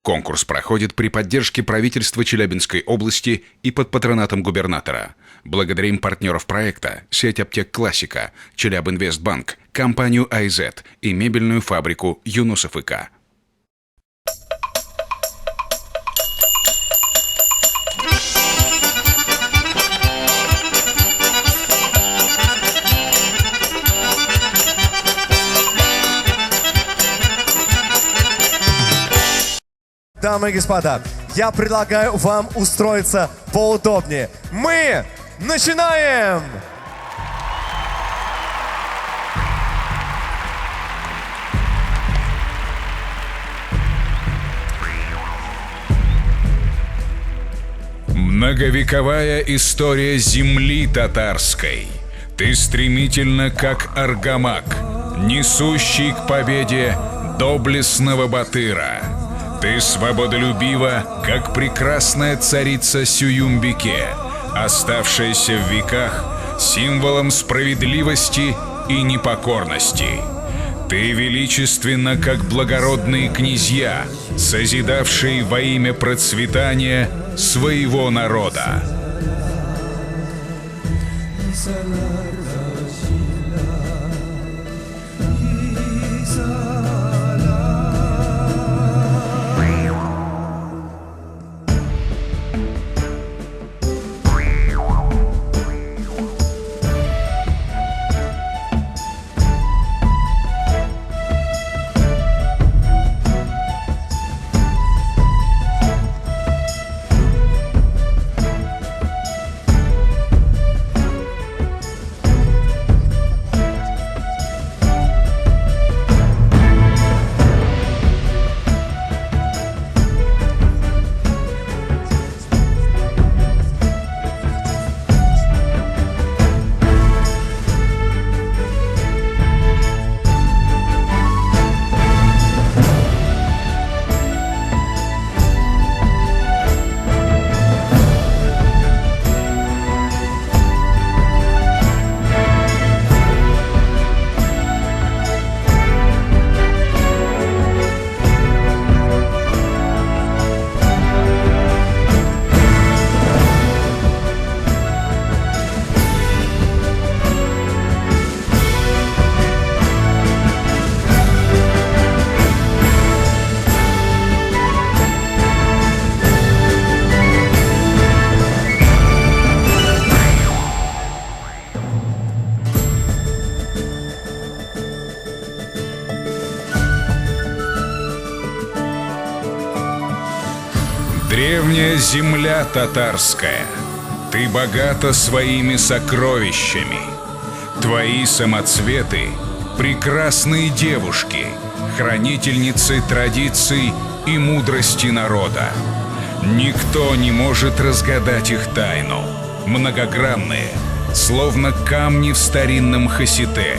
Конкурс проходит при поддержке правительства Челябинской области и под патронатом губернатора. Благодарим партнеров проекта, сеть аптек «Классика», Челябинвестбанк, компанию «АйЗет» и мебельную фабрику «Юнусов и К». Дамы и господа, я предлагаю вам устроиться поудобнее. Мы начинаем! Многовековая история земли татарской. Ты стремительно, как аргамак, несущий к победе доблестного батыра. Ты свободолюбива, как прекрасная царица Сююмбике, оставшаяся в веках символом справедливости и непокорности. Ты величественна, как благородные князья, созидавшие во имя процветания своего народа. Древняя земля татарская, ты богата своими сокровищами. Твои самоцветы — прекрасные девушки, хранительницы традиций и мудрости народа. Никто не может разгадать их тайну. Многогранные, словно камни в старинном хасите,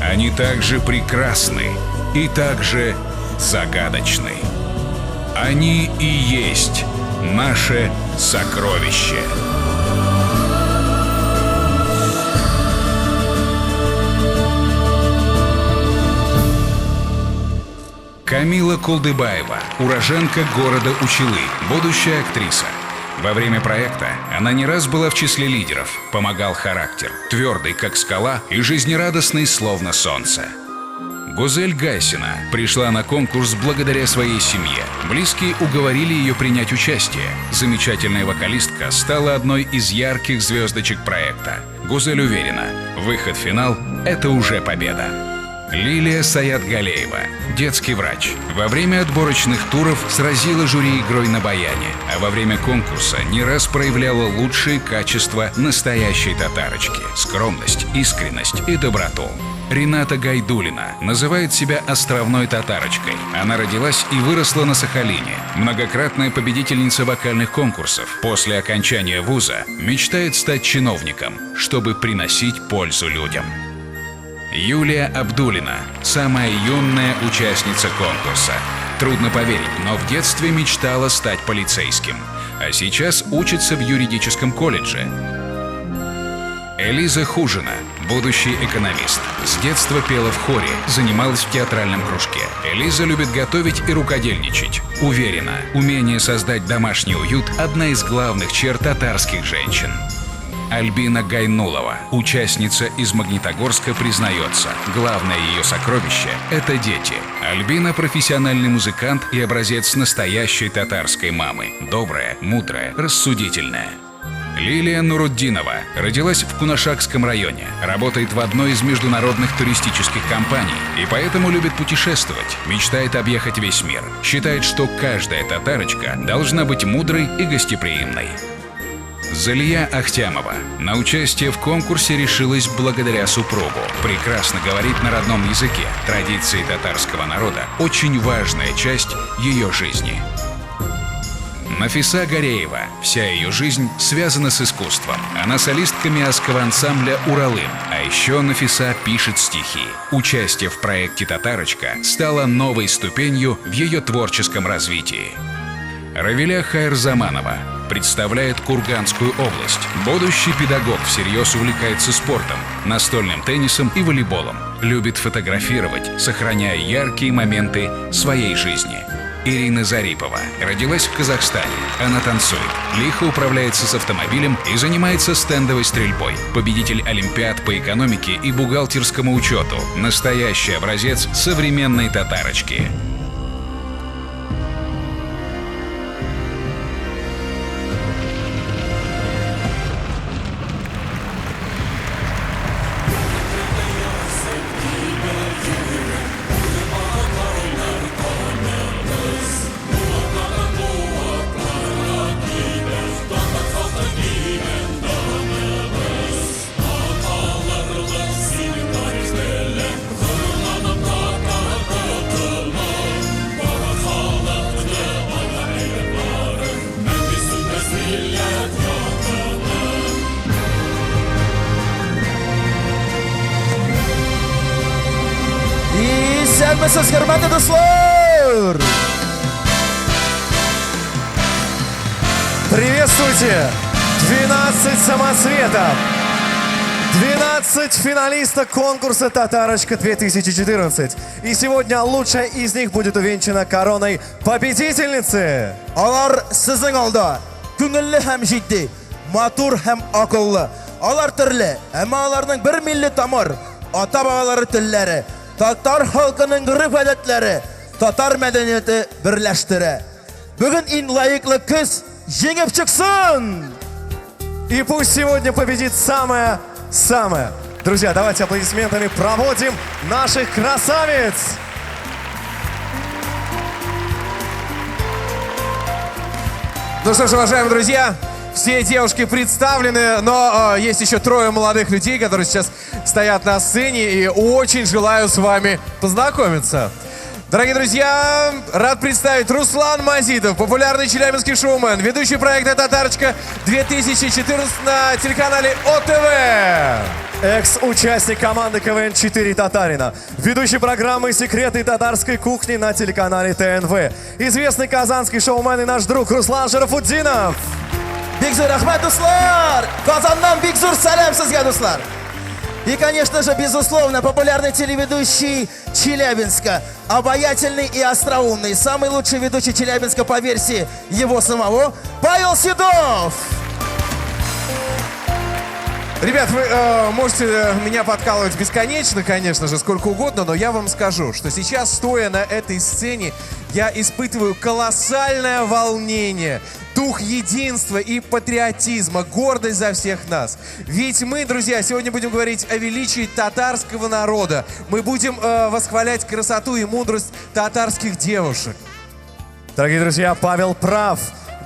они также прекрасны и также загадочны. Они и есть наше сокровище. Камила Кулдыбаева, уроженка города Учалы, будущая актриса. Во время проекта она не раз была в числе лидеров, помогал характер, твердый, как скала, и жизнерадостный, словно солнце. Гузель Гайсина пришла на конкурс благодаря своей семье. Близкие уговорили ее принять участие. Замечательная вокалистка стала одной из ярких звездочек проекта. Гузель уверена, выход в финал – это уже победа. Лилия Саятгалеева, детский врач. Во время отборочных туров сразила жюри игрой на баяне, а во время конкурса не раз проявляла лучшие качества настоящей татарочки – скромность, искренность и доброту. Рената Гайдулина называет себя островной татарочкой. Она родилась и выросла на Сахалине. Многократная победительница вокальных конкурсов. После окончания вуза мечтает стать чиновником, чтобы приносить пользу людям. Юлия Абдулина – самая юная участница конкурса. Трудно поверить, но в детстве мечтала стать полицейским. А сейчас учится в юридическом колледже. Элиза Хужина, будущий экономист. С детства пела в хоре, занималась в театральном кружке. Элиза любит готовить и рукодельничать. Уверена, умение создать домашний уют – одна из главных черт татарских женщин. Альбина Гайнулова, участница из Магнитогорска, признается, главное ее сокровище – это дети. Альбина – профессиональный музыкант и образец настоящей татарской мамы. Добрая, мудрая, рассудительная. Лилия Нурутдинова родилась в Кунашакском районе, работает в одной из международных туристических компаний и поэтому любит путешествовать, мечтает объехать весь мир. Считает, что каждая татарочка должна быть мудрой и гостеприимной. Залия Ахтямова на участие в конкурсе решилась благодаря супругу. Прекрасно говорит на родном языке. Традиции татарского народа – очень важная часть ее жизни. Нафиса Гареева. Вся ее жизнь связана с искусством. Она солистка миасского ансамбля «Уралым». А еще Нафиса пишет стихи. Участие в проекте «Татарочка» стало новой ступенью в ее творческом развитии. Равиля Хайрзаманова представляет Курганскую область. Будущий педагог всерьез увлекается спортом, настольным теннисом и волейболом. Любит фотографировать, сохраняя яркие моменты своей жизни. Ирина Зарипова родилась в Казахстане. Она танцует, лихо управляется с автомобилем и занимается стендовой стрельбой. Победитель олимпиад по экономике и бухгалтерскому учету. Настоящий образец современной татарочки. Исәнмесез, хөрмәтле дуслар! Приветствуйте! 12 самоцветов! 12 финалисток конкурса «Татарочка-2014». И сегодня лучшая из них будет увенчана короной победительницы. Алар сезнең алда күңелле һәм җитди, матур һәм акыллы. Алар төрле, әмма аларның бер милли тамыр, ата-бабалары телләре, татар халкының гореф-гадәтләре, татар мәдәнияте берләштерә. Бүген иң лаеклы кыз җиңеп чыксын! И пусть сегодня победит самая-самая. Друзья, давайте аплодисментами проводим наших красавиц! Ну что ж, уважаемые друзья, все девушки представлены, но есть еще трое молодых людей, которые сейчас стоят на сцене и очень желаю с вами познакомиться. Дорогие друзья, рад представить Руслан Мазитов, популярный челябинский шоумен, ведущий проекта «Татарочка-2014» на телеканале ОТВ. Экс-участник команды КВН-4 «Татарина», ведущий программы «Секреты татарской кухни» на телеканале ТНВ, известный казанский шоумен и наш друг Руслан Шарафутдинов. Бик зур рәхмәт, дуслар! Казаннан бик зур сәлам сезгә, дуслар! И, конечно же, безусловно, популярный телеведущий Челябинска, обаятельный и остроумный, самый лучший ведущий Челябинска по версии его самого, Павел Седов! Ребят, вы можете меня подкалывать бесконечно, конечно же, сколько угодно, но я вам скажу, что сейчас, стоя на этой сцене, я испытываю колоссальное волнение, дух единства и патриотизма, гордость за всех нас. Ведь мы, друзья, сегодня будем говорить о величии татарского народа. Мы будем восхвалять красоту и мудрость татарских девушек. Дорогие друзья, Павел прав.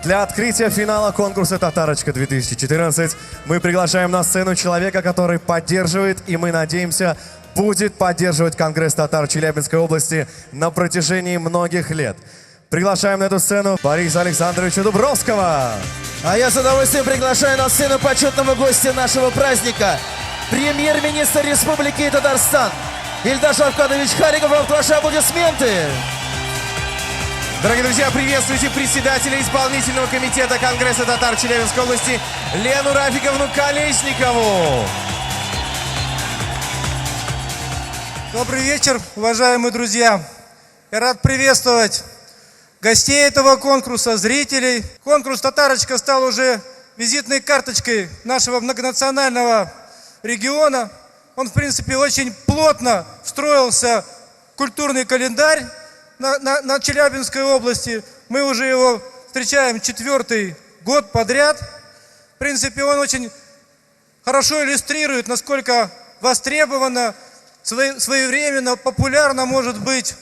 Для открытия финала конкурса «Татарочка-2014» мы приглашаем на сцену человека, который поддерживает, и мы надеемся, будет поддерживать Конгресс татар Челябинской области на протяжении многих лет. Приглашаем на эту сцену Бориса Александровича Дубровского. А я с удовольствием приглашаю на сцену почетного гостя нашего праздника, премьер-министр Республики Татарстан Ильдар Шавкатович Халиков. Ваши аплодисменты! Дорогие друзья, приветствуйте председателя исполнительного комитета Конгресса татар Челябинской области Лену Рафиковну Колесникову. Добрый вечер, уважаемые друзья. Я рад приветствовать гостей этого конкурса, зрителей. Конкурс «Татарочка» стал уже визитной карточкой нашего многонационального региона. Он, в принципе, очень плотно встроился в культурный календарь на Челябинской области. Мы уже его встречаем 4-й год подряд. В принципе, он очень хорошо иллюстрирует, насколько востребовано, своевременно, популярно может быть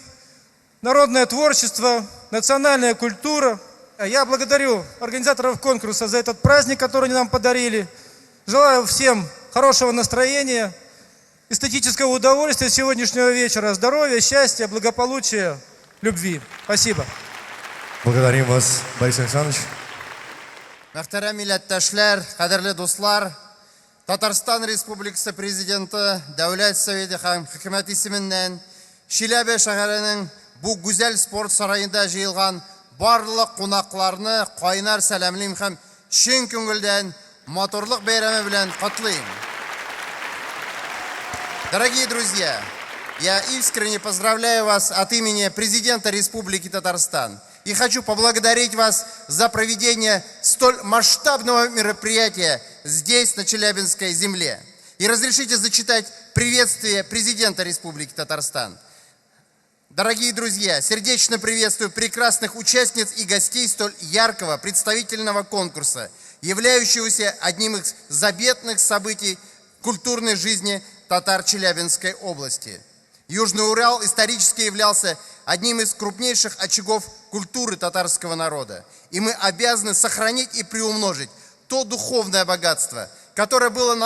народное творчество, национальная культура. Я благодарю организаторов конкурса за этот праздник, который они нам подарили. Желаю всем хорошего настроения, эстетического удовольствия сегодняшнего вечера, здоровья, счастья, благополучия, любви. Спасибо. Благодарим вас, Борис Александрович. Мөхтәрәм милләттәшләр, кадерле дуслар, Татарстан Республикасы Президенты, Дәүләт Советы һәм Хөкүмәт исеменнән Чиләбе шәһәренең бу гүзәл спорт сараенда җыелган барлык кунакларны кайнар сәламлим һәм чын күңелдән матурлык бәйрәме белән котлыйм. Дорогие друзья, я искренне поздравляю вас от имени президента Республики Татарстан и хочу поблагодарить вас за проведение столь масштабного мероприятия здесь, на Челябинской земле. И разрешите зачитать приветствие президента Республики Татарстан. Дорогие друзья, сердечно приветствую прекрасных участниц и гостей столь яркого представительного конкурса, являющегося одним из заметных событий культурной жизни татар Челябинской области. Южный Урал исторически являлся одним из крупнейших очагов культуры татарского народа. И мы обязаны сохранить и приумножить то духовное богатство, которое было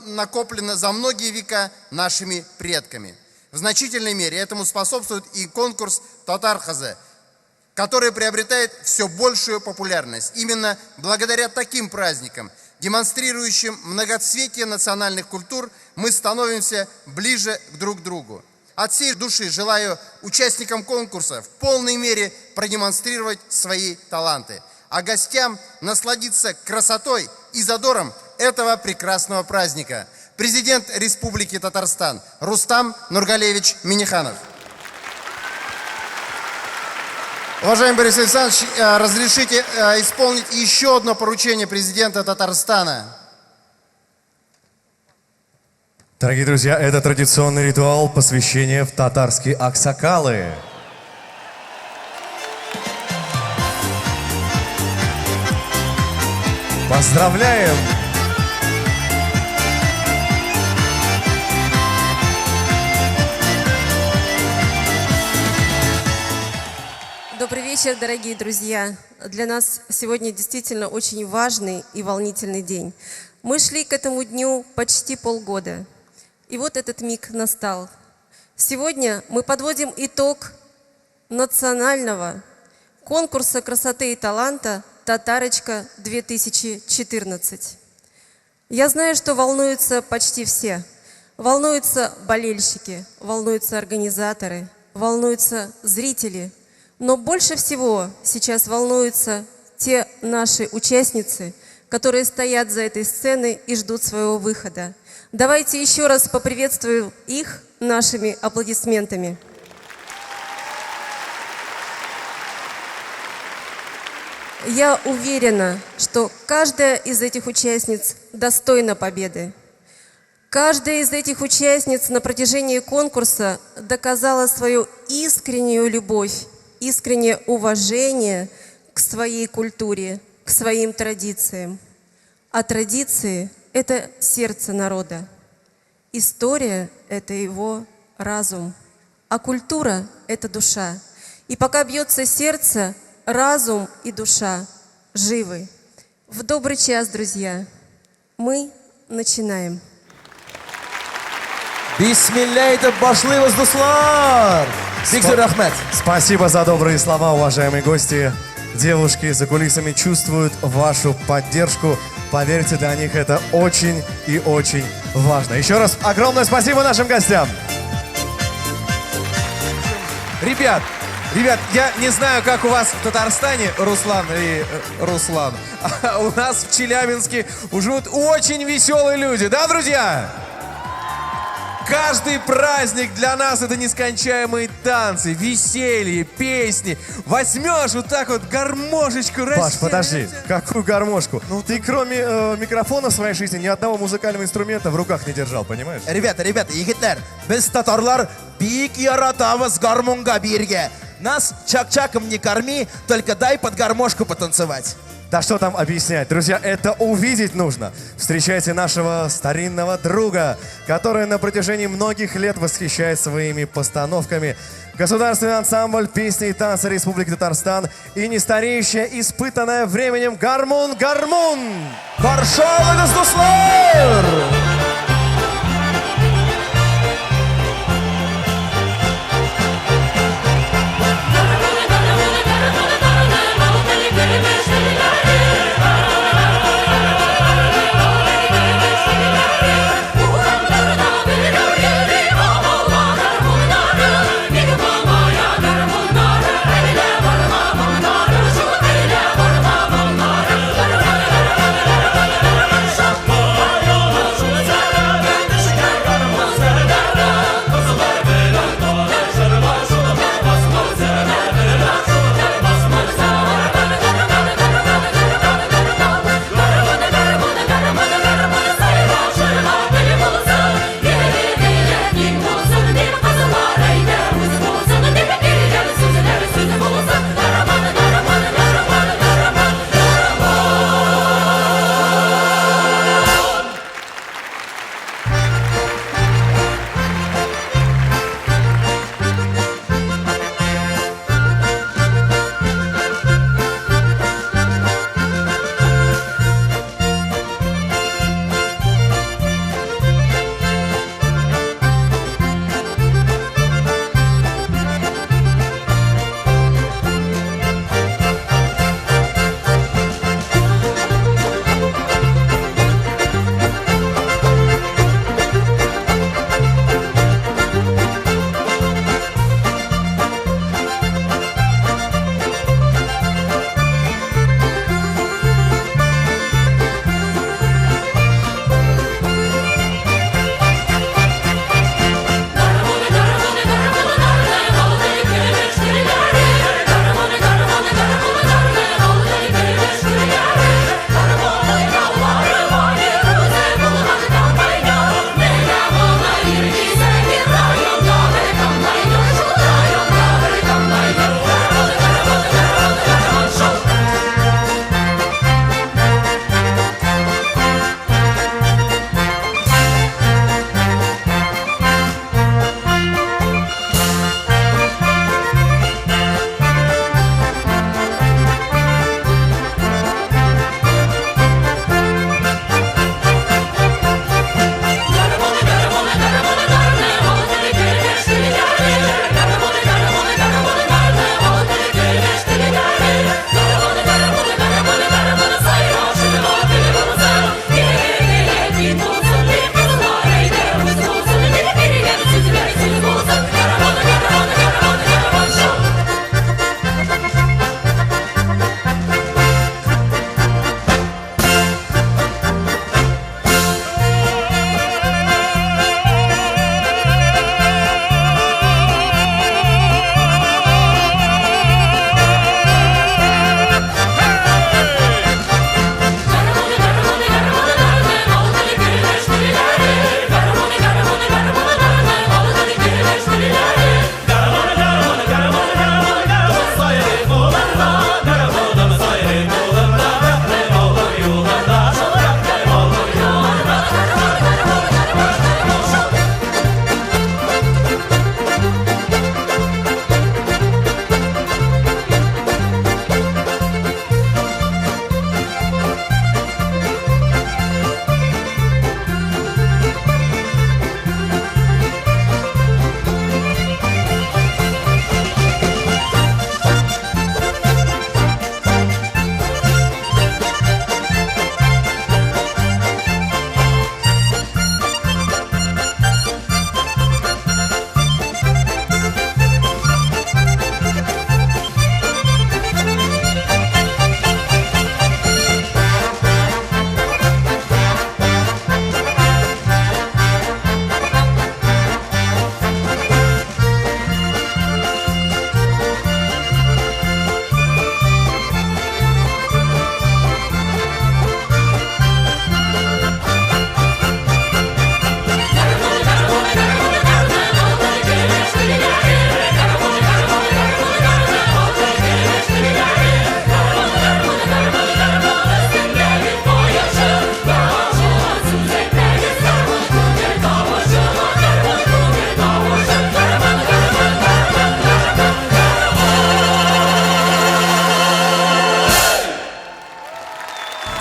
накоплено за многие века нашими предками. В значительной мере этому способствует и конкурс «Татар кызы», который приобретает все большую популярность. Именно благодаря таким праздникам, демонстрирующим многоцветие национальных культур, мы становимся ближе друг к другу. От всей души желаю участникам конкурса в полной мере продемонстрировать свои таланты, а гостям насладиться красотой и задором этого прекрасного праздника. Президент Республики Татарстан Рустам Нургалевич Минниханов. Уважаемый Борис Александрович, разрешите исполнить еще одно поручение президента Татарстана. Дорогие друзья, это традиционный ритуал посвящения в татарские аксакалы. Поздравляем! Добрый вечер, дорогие друзья. Для нас сегодня действительно очень важный и волнительный день. Мы шли к этому дню почти полгода. И вот этот миг настал. Сегодня мы подводим итог национального конкурса красоты и таланта «Татарочка-2014». Я знаю, что волнуются почти все. Волнуются болельщики, волнуются организаторы, волнуются зрители. Но больше всего сейчас волнуются те наши участницы, которые стоят за этой сценой и ждут своего выхода. Давайте еще раз поприветствуем их нашими аплодисментами. Я уверена, что каждая из этих участниц достойна победы. Каждая из этих участниц на протяжении конкурса доказала свою искреннюю любовь, искреннее уважение к своей культуре, к своим традициям. А традиции – это сердце народа. История – это его разум, а культура – это душа. И пока бьется сердце, разум и душа живы. В добрый час, друзья, мы начинаем. Бисмилла әйтеп башлыйбыз, дуслар! Бик зур рәхмәт. Спасибо за добрые слова, уважаемые гости. Девушки за кулисами чувствуют вашу поддержку. Поверьте, для них это очень и очень важно. Еще раз огромное спасибо нашим гостям. Ребят, Ребят, я не знаю, как у вас в Татарстане, Руслан и Руслан, а у нас в Челябинске живут очень веселые люди, да, друзья? Каждый праздник для нас это нескончаемые танцы, веселье, песни. Возьмешь вот так вот гармошечку. Паш, подожди, какую гармошку? Ну ты кроме микрофона в своей жизни ни одного музыкального инструмента в руках не держал, понимаешь? Ребята, ребята, егетләр, без татарлар бик яратабыз гармунга биергә. Нас чак-чаком не корми, только дай под гармошку потанцевать. Да что там объяснять, друзья, это увидеть нужно. Встречайте нашего старинного друга, который на протяжении многих лет восхищает своими постановками. Государственный ансамбль песни и танца Республики Татарстан и нестареющая, испытанная временем Гармун Гармун! Каршы алыгыз, дуслар!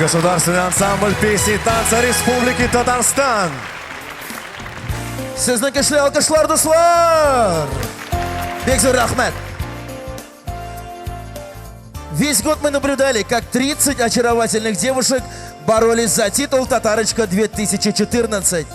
Государственный ансамбль песни и танца Республики Татарстан. Сезнең көчле алкышлар, дуслар! Бик зур рәхмәт! Весь год мы наблюдали, как 30 очаровательных девушек боролись за титул «Татарочка-2014».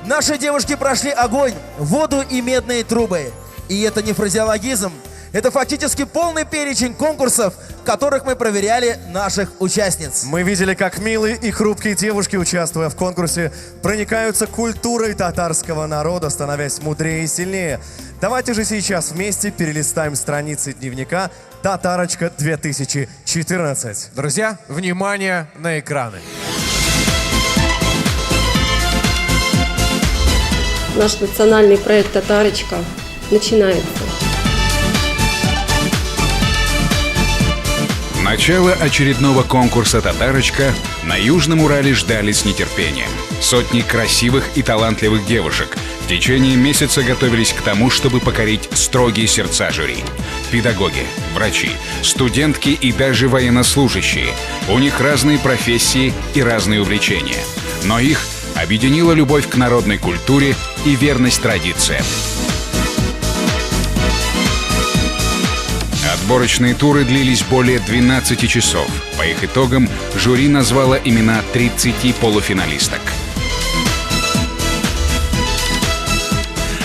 Наши девушки прошли огонь, воду и медные трубы. И это не фразеологизм, это фактически полный перечень конкурсов, в которых мы проверяли наших участниц. Мы видели, как милые и хрупкие девушки, участвуя в конкурсе, проникаются культурой татарского народа, становясь мудрее и сильнее. Давайте же сейчас вместе перелистаем страницы дневника «Татарочка-2014». Друзья, внимание на экраны. Наш национальный проект «Татарочка» начинается. Начало очередного конкурса «Татарочка» на Южном Урале ждали с нетерпением. Сотни красивых и талантливых девушек в течение месяца готовились к тому, чтобы покорить строгие сердца жюри. Педагоги, врачи, студентки и даже военнослужащие. У них разные профессии и разные увлечения. Но их объединила любовь к народной культуре и верность традициям. Отборочные туры длились более 12 часов. По их итогам жюри назвало имена 30 полуфиналисток.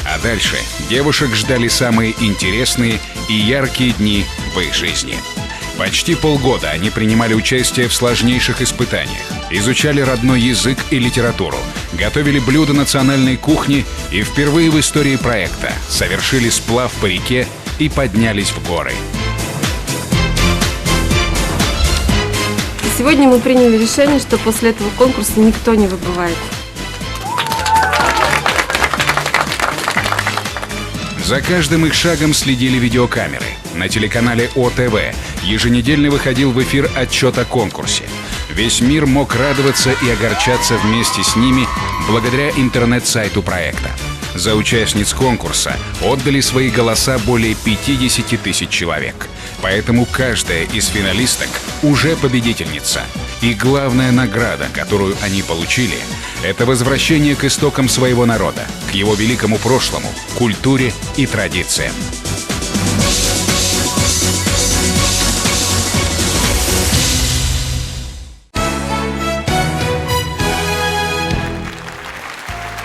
А дальше девушек ждали самые интересные и яркие дни в их жизни. Почти полгода они принимали участие в сложнейших испытаниях, изучали родной язык и литературу, готовили блюда национальной кухни и впервые в истории проекта совершили сплав по реке и поднялись в горы. Сегодня мы приняли решение, что после этого конкурса никто не выбывает. За каждым их шагом следили видеокамеры. На телеканале ОТВ еженедельно выходил в эфир отчет о конкурсе. Весь мир мог радоваться и огорчаться вместе с ними благодаря интернет-сайту проекта. За участниц конкурса отдали свои голоса более 50 тысяч человек. Поэтому каждая из финалисток уже победительница. И главная награда, которую они получили, это возвращение к истокам своего народа, к его великому прошлому, культуре и традициям.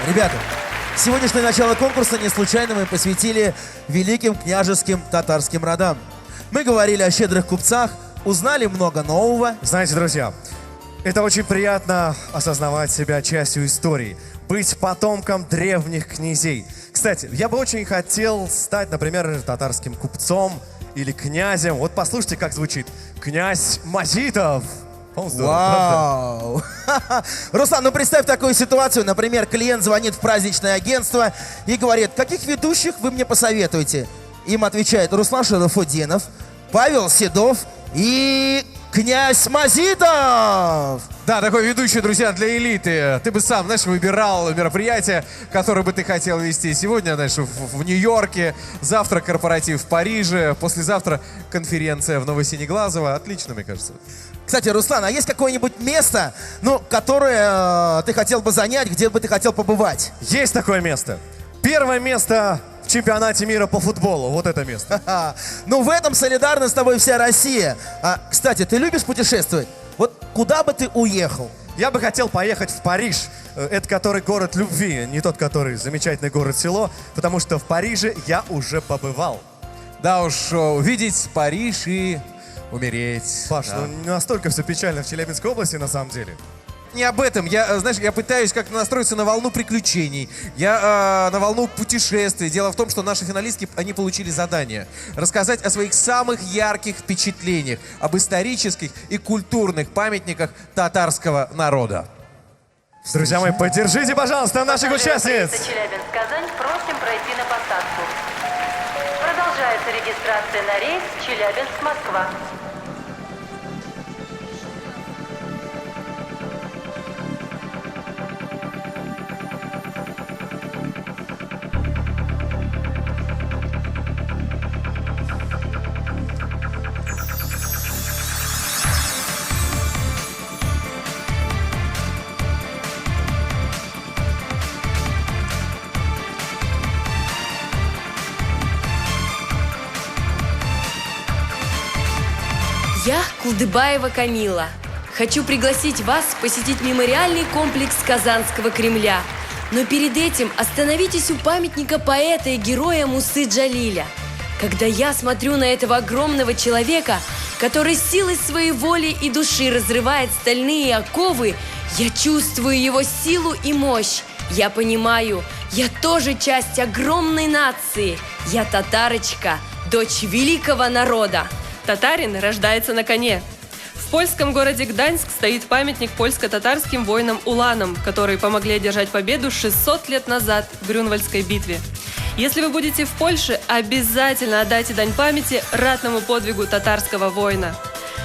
Ребята, сегодняшнее начало конкурса не случайно мы посвятили великим княжеским татарским родам. Мы говорили о щедрых купцах, узнали много нового. Знаете, друзья, это очень приятно осознавать себя частью истории, быть потомком древних князей. Кстати, я бы очень хотел стать, например, татарским купцом или князем. Вот послушайте, как звучит. Князь Мазитов. Здорово, вау! Руслан, ну представь такую ситуацию. Например, клиент звонит в праздничное агентство и говорит: каких ведущих вы мне посоветуете? Им отвечает Руслан Шарафутдинов, Павел Седов и князь Мазитов! Да, такой ведущий, друзья, для элиты. Ты бы сам, знаешь, выбирал мероприятие, которое бы ты хотел вести. Сегодня, знаешь, в Нью-Йорке, завтра корпоратив в Париже, послезавтра конференция в Новосинеглазово. Отлично, мне кажется. Кстати, Руслан, а есть какое-нибудь место, ну, которое ты хотел бы занять, где бы ты хотел побывать? Есть такое место. Первое место в чемпионате мира по футболу. Вот это место. Ну, в этом солидарна с тобой вся Россия. А, кстати, ты любишь путешествовать? Вот куда бы ты уехал? Я бы хотел поехать в Париж. Это который город любви, не тот, который замечательный город-село, потому что в Париже я уже побывал. Да уж, увидеть Париж и умереть. Паш, да. Ну не настолько все печально в Челябинской области на самом деле. Не об этом. Я, знаешь, я пытаюсь как-то настроиться на волну приключений, я на волну путешествий. Дело в том, что наши финалистки, они получили задание рассказать о своих самых ярких впечатлениях, об исторических и культурных памятниках татарского народа. Друзья мои, поддержите, пожалуйста, наших участниц! Челябинск-Казань, просим пройти на посадку. Продолжается регистрация на рейс Челябинск-Москва. Кулдыбаева Камила. Хочу пригласить вас посетить мемориальный комплекс Казанского Кремля. Но перед этим остановитесь у памятника поэта и героя Мусы Джалиля. Когда я смотрю на этого огромного человека, который силой своей воли и души разрывает стальные оковы, я чувствую его силу и мощь. Я понимаю, я тоже часть огромной нации. Я татарочка, дочь великого народа. Татарин рождается на коне. В польском городе Гданьск стоит памятник польско-татарским воинам-уланам, которые помогли одержать победу 600 лет назад в Грюнвальдской битве. Если вы будете в Польше, обязательно отдайте дань памяти ратному подвигу татарского воина.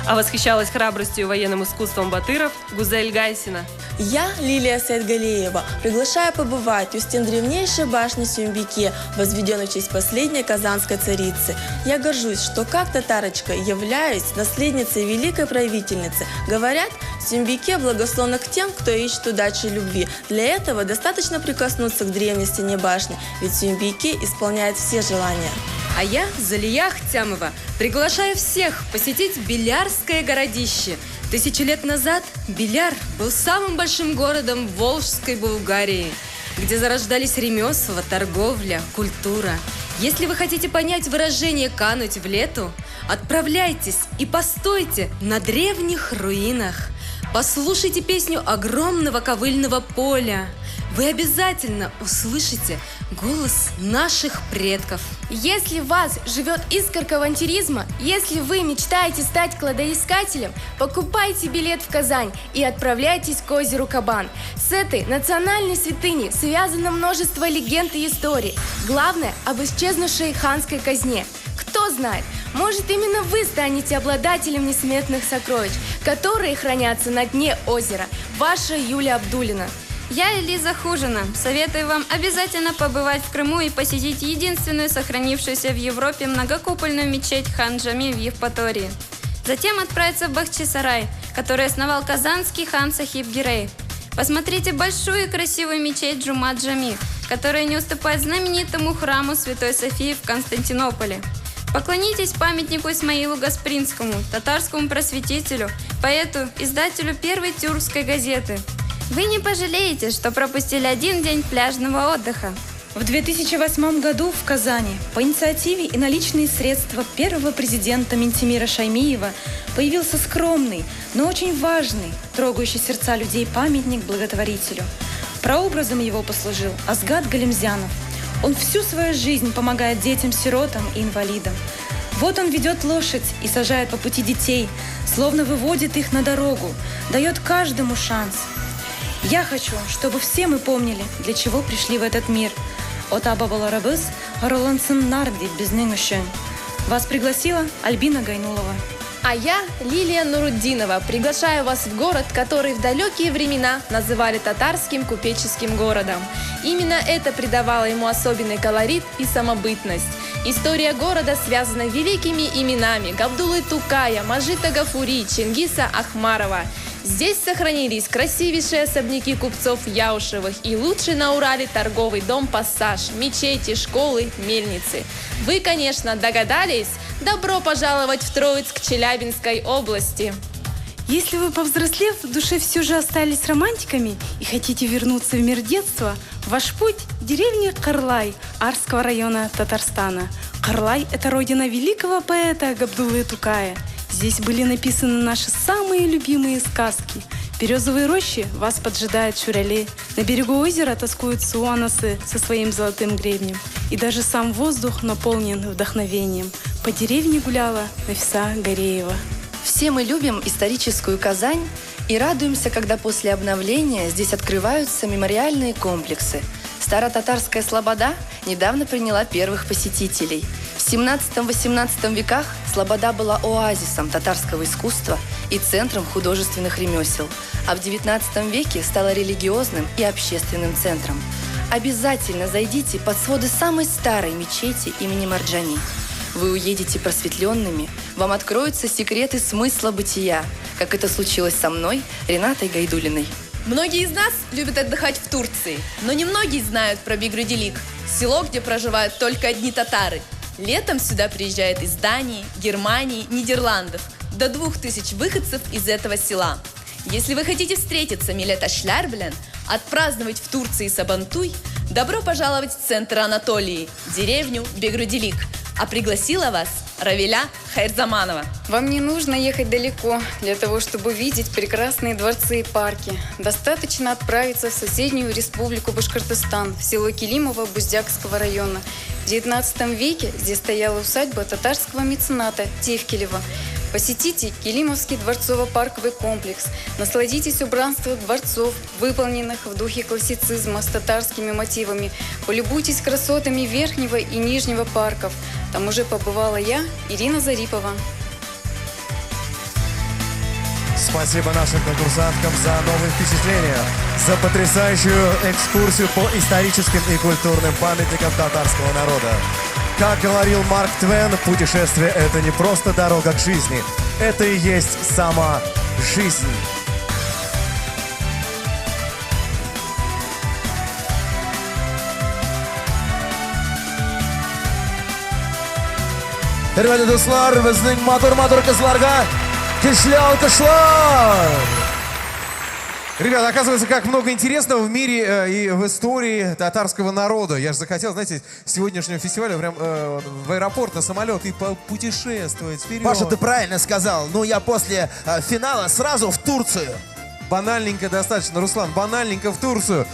А восхищалась храбростью и военным искусством батыров Гузель Гайсина. Я, Лилия Сайдгалиева, приглашаю побывать у стен древнейшей башни Сюмбике, возведенной в честь последней казанской царицы. Я горжусь, что как татарочка являюсь наследницей великой правительницы. Говорят, Сюмбике благословна к тем, кто ищет удачи и любви. Для этого достаточно прикоснуться к древней стене башни, ведь Сюмбике исполняет все желания. А я, Залия Ахтямова, приглашаю всех посетить Белярское городище. 1000 лет назад Беляр был самым большим городом Волжской Булгарии, где зарождались ремесла, торговля, культура. Если вы хотите понять выражение «кануть в лету», отправляйтесь и постойте на древних руинах. Послушайте песню огромного ковыльного поля. Вы обязательно услышите голос наших предков. Если в вас живет искорка авантюризма, если вы мечтаете стать кладоискателем, покупайте билет в Казань и отправляйтесь к озеру Кабан. С этой национальной святыней связано множество легенд и историй. Главное, об исчезнувшей ханской казне. Кто знает, может, именно вы станете обладателем несметных сокровищ, которые хранятся на дне озера. Ваша Юлия Абдулина. Я, Элиза Хужина, советую вам обязательно побывать в Крыму и посетить единственную сохранившуюся в Европе многокупольную мечеть Хан-Джами в Евпатории. Затем отправиться в Бахчисарай, который основал казанский хан Сахиб Гирей. Посмотрите большую и красивую мечеть Джума-Джами, которая не уступает знаменитому храму Святой Софии в Константинополе. Поклонитесь памятнику Исмаилу Гаспринскому, татарскому просветителю, поэту, издателю первой тюркской газеты. Вы не пожалеете, что пропустили один день пляжного отдыха. В 2008 году в Казани по инициативе и наличные средства первого президента Минтимера Шаймиева появился скромный, но очень важный, трогающий сердца людей памятник благотворителю. Прообразом его послужил Асгат Галимзянов. Он всю свою жизнь помогает детям-сиротам и инвалидам. Вот он ведет лошадь и сажает по пути детей, словно выводит их на дорогу, дает каждому шанс. Я хочу, чтобы все мы помнили, для чего пришли в этот мир. Ата-бабаларыбыз горурлансын дип безнең өчен. Вас пригласила Альбина Гайнулова. А я, Лилия Нуруддинова, приглашаю вас в город, который в далекие времена называли татарским купеческим городом. Именно это придавало ему особенный колорит и самобытность. История города связана великими именами Габдуллы Тукая, Мажита Гафури, Чингиса Ахмарова. Здесь сохранились красивейшие особняки купцов Яушевых и лучший на Урале торговый дом «Пассаж», мечети, школы, мельницы. Вы, конечно, догадались? Добро пожаловать в Троицк Челябинской области! Если вы, повзрослев, в душе все же остались романтиками и хотите вернуться в мир детства, ваш путь – деревня Карлай Арского района Татарстана. Карлай – это родина великого поэта Габдуллы Тукая. Здесь были написаны наши самые любимые сказки. Березовые рощи вас поджидают шурале. На берегу озера тоскуют суанасы со своим золотым гребнем. И даже сам воздух наполнен вдохновением. По деревне гуляла Нафиса Гареева. Все мы любим историческую Казань и радуемся, когда после обновления здесь открываются мемориальные комплексы. Старотатарская слобода недавно приняла первых посетителей. В 17-18 веках слобода была оазисом татарского искусства и центром художественных ремесел, а в 19 веке стала религиозным и общественным центром. Обязательно зайдите под своды самой старой мечети имени Марджани. Вы уедете просветленными, вам откроются секреты смысла бытия, как это случилось со мной, Ренатой Гайдулиной. Многие из нас любят отдыхать в Турции, но немногие знают про Бигрюделик, село, где проживают только одни татары. Летом сюда приезжают из Дании, Германии, Нидерландов. до 2000 выходцев из этого села. Если вы хотите встретиться милләттәшләр белән, отпраздновать в Турции Сабантуй, добро пожаловать в центр Анатолии, деревню Бегруделик. А пригласила вас Равиля Хайрзаманова. Вам не нужно ехать далеко для того, чтобы увидеть прекрасные дворцы и парки. Достаточно отправиться в соседнюю республику Башкортостан, в село Килимово Буздякского района. В XIX веке здесь стояла усадьба татарского мецената Тевкелева. Посетите Килимовский дворцово-парковый комплекс. Насладитесь убранством дворцов, выполненных в духе классицизма с татарскими мотивами. Полюбуйтесь красотами верхнего и нижнего парков. Там уже побывала я, Ирина Зарипова. Спасибо нашим конкурсанткам за новые впечатления, за потрясающую экскурсию по историческим и культурным памятникам татарского народа. Как говорил Марк Твен, путешествие – это не просто дорога к жизни, это и есть сама жизнь. Хөрмәтле дуслар, безнең матур-матур кызларга көчле алкышлар! Ребята, оказывается, как много интересного в мире и в истории татарского народа. Я же захотел, знаете, с сегодняшнего фестиваля прям в аэропорт на самолет и путешествовать вперед. Паша, ты правильно сказал. Ну, я после финала сразу в Турцию. Банальненько достаточно, Руслан, банальненько в Турцию.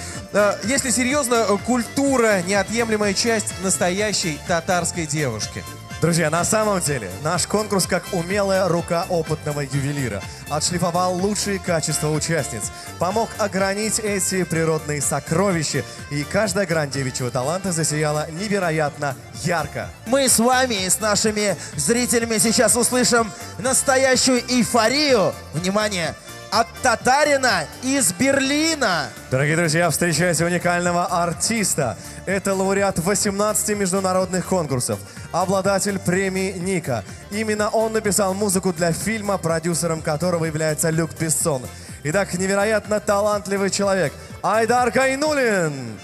Если серьезно, культура – неотъемлемая часть настоящей татарской девушки. Друзья, на самом деле, наш конкурс, как умелая рука опытного ювелира, отшлифовал лучшие качества участниц, помог огранить эти природные сокровища, и каждая грань девичьего таланта засияла невероятно ярко. Мы с вами и с нашими зрителями сейчас услышим настоящую эйфорию, внимание, от татарина из Берлина. Дорогие друзья, встречайте уникального артиста. Это лауреат 18 международных конкурсов, обладатель премии «Ника». Именно он написал музыку для фильма, продюсером которого является Люк Бессон. Итак, невероятно талантливый человек Айдар Гайнуллин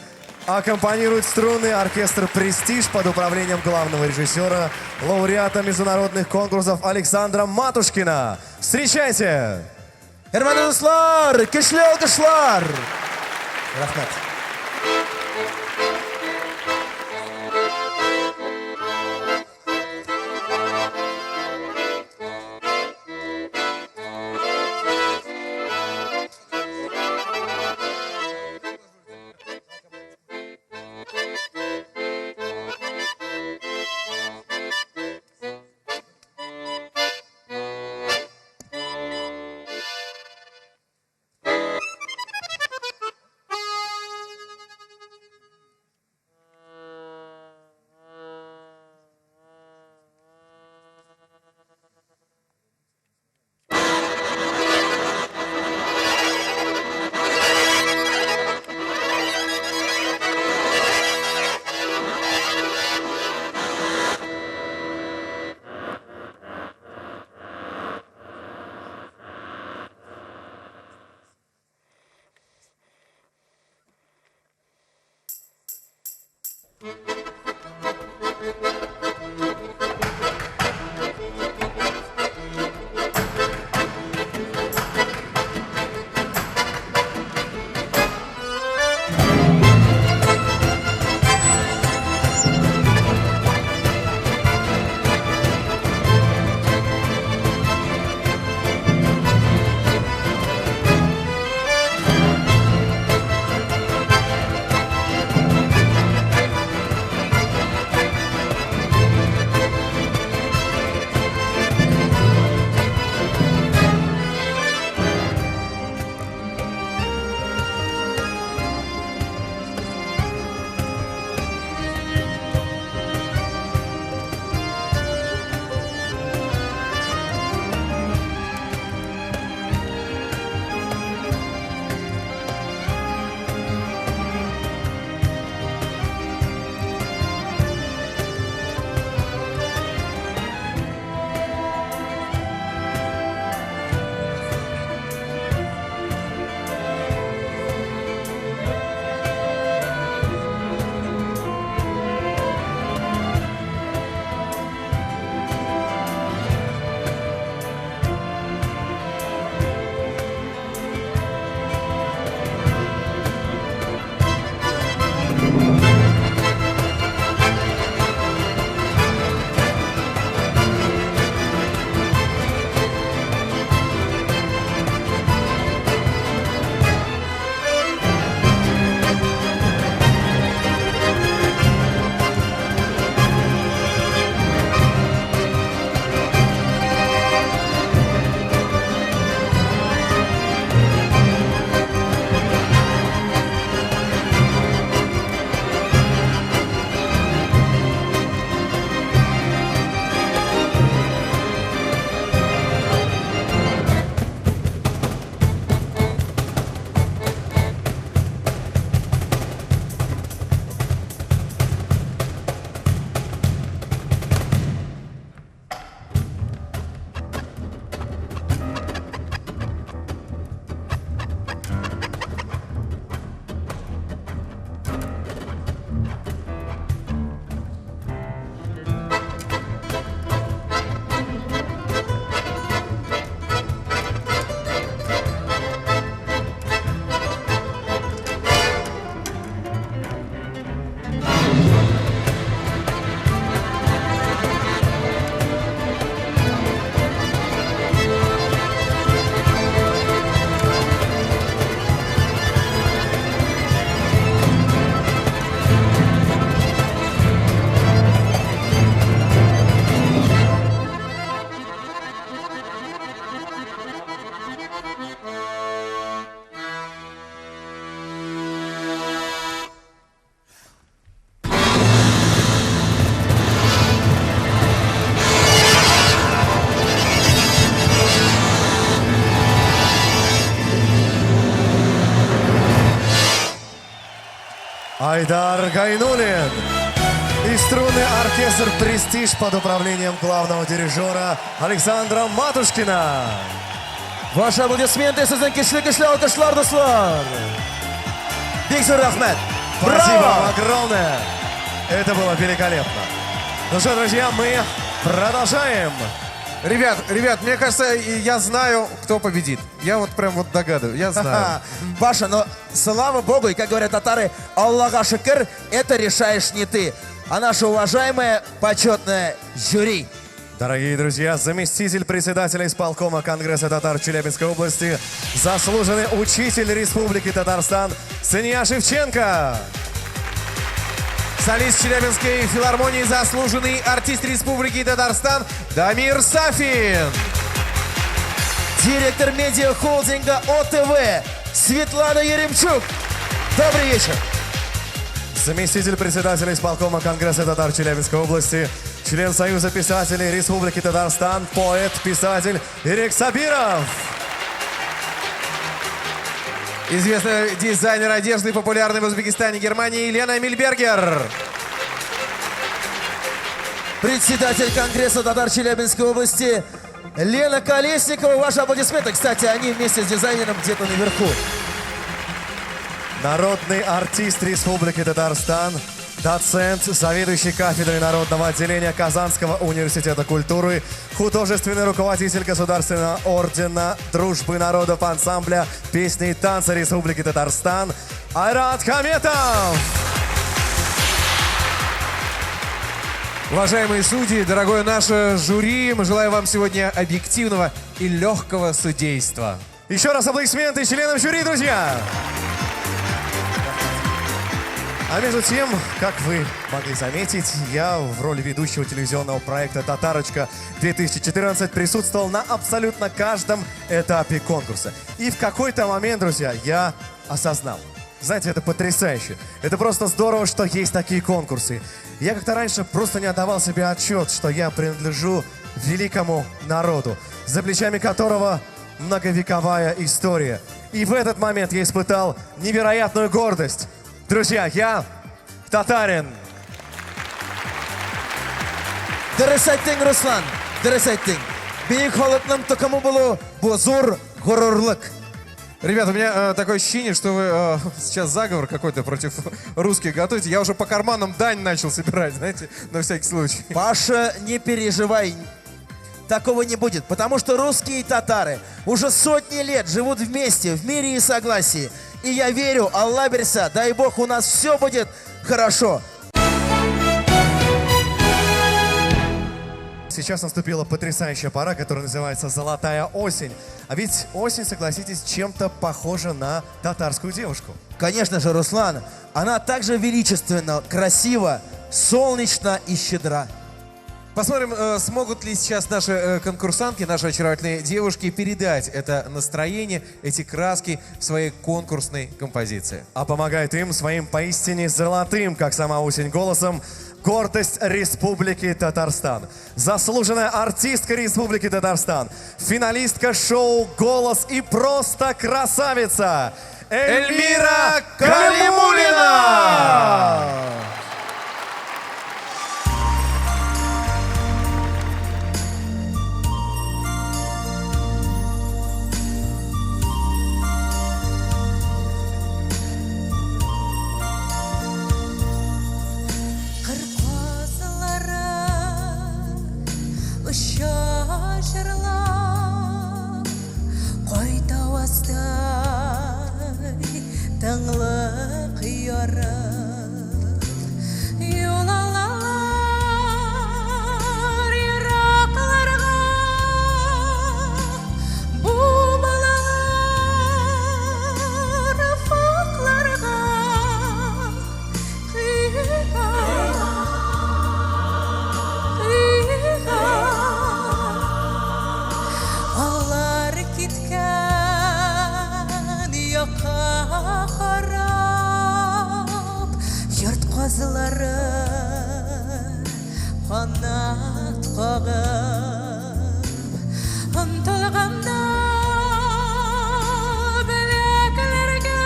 аккомпанирует струнный оркестр «Престиж» под управлением главного режиссера, лауреата международных конкурсов Александра Матушкина. Встречайте! Хөрмәтле дуслар, көчле алкышлар! Рәхмәт. Айдар Гайнуллин. И струнный оркестр «Престиж» под управлением главного дирижера Александра Матушкина. Ваши аплодисменты сезнең көчле-көчле алкышлар, дуслар. Бик зур рәхмәт. Спасибо Браво! вам огромное. Это было великолепно. Ну что, друзья, мы продолжаем. Ребят, ребят, мне кажется, я знаю, кто победит. Я вот прям вот догадываюсь, я знаю. Паша, но слава богу, и как говорят татары, Аллаха шөкер, это решаешь не ты, а наше уважаемое почетное жюри. Дорогие друзья, заместитель председателя исполкома Конгресса татар Челябинской области, заслуженный учитель Республики Татарстан Сания Шевченко. Солист Челябинской филармонии, заслуженный артист Республики Татарстан Дамир Сафин. Директор медиахолдинга ОТВ Светлана Еремчук. Добрый вечер. Заместитель председателя исполкома Конгресса татар Челябинской области, член Союза писателей Республики Татарстан, поэт, писатель Ирек Сабиров. Известный дизайнер одежды, популярный в Узбекистане, Германии Елена Мильбергер. Председатель Конгресса татар Челябинской области Лена Колесникова. Ваши аплодисменты. Кстати, они вместе с дизайнером где-то наверху. Народный артист Республики Татарстан, доцент, заведующий кафедрой народного отделения Казанского университета культуры, художественный руководитель Государственного ордена Дружбы народов ансамбля песни и танца Республики Татарстан Айрат Хаметов. Уважаемые судьи, дорогое наше жюри, мы желаем вам сегодня объективного и легкого судейства. Еще раз аплодисменты членам жюри, друзья! А между тем, как вы могли заметить, я в роли ведущего телевизионного проекта «Татарочка-2014» присутствовал на абсолютно каждом этапе конкурса. И в какой-то момент, друзья, я осознал. Знаете, это потрясающе. Это просто здорово, что есть такие конкурсы. Я как-то раньше просто не отдавал себе отчет, что я принадлежу великому народу, за плечами которого многовековая история. И в этот момент я испытал невероятную гордость. Друзья, я татарин. Дөрес әйттең, Руслан, дөрес әйттең. Бөек халыкның токымы булу бу зур горурлык. Ребята, у меня такое ощущение, что вы сейчас заговор какой-то против русских готовите. Я уже по карманам дань начал собирать, знаете, на всякий случай. Паша, не переживай, такого не будет, потому что русские и татары уже сотни лет живут вместе, в мире и согласии. И я верю, Алла бирсә, дай бог, у нас все будет хорошо. Сейчас наступила потрясающая пора, которая называется «Золотая осень». А ведь осень, согласитесь, чем-то похожа на татарскую девушку. Конечно же, Руслан, она также величественна, красива, солнечна и щедра. Посмотрим, смогут ли сейчас наши конкурсантки, наши очаровательные девушки передать это настроение, эти краски в своей конкурсной композиции. А помогает им своим поистине золотым, как сама осень, голосом гордость Республики Татарстан. Заслуженная артистка Республики Татарстан, финалистка шоу «Голос» и просто красавица Эльмира Калимуллина! Кыр казлары оча җырлап, кайтаваздай тынлык ярып. Юл алалар еракларга, бу балалар офыкларга. Кыйга, кыйга, алар киткән якка карап, йорт казлары канат кагып, омтылганда беләкләргә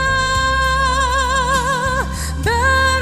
бер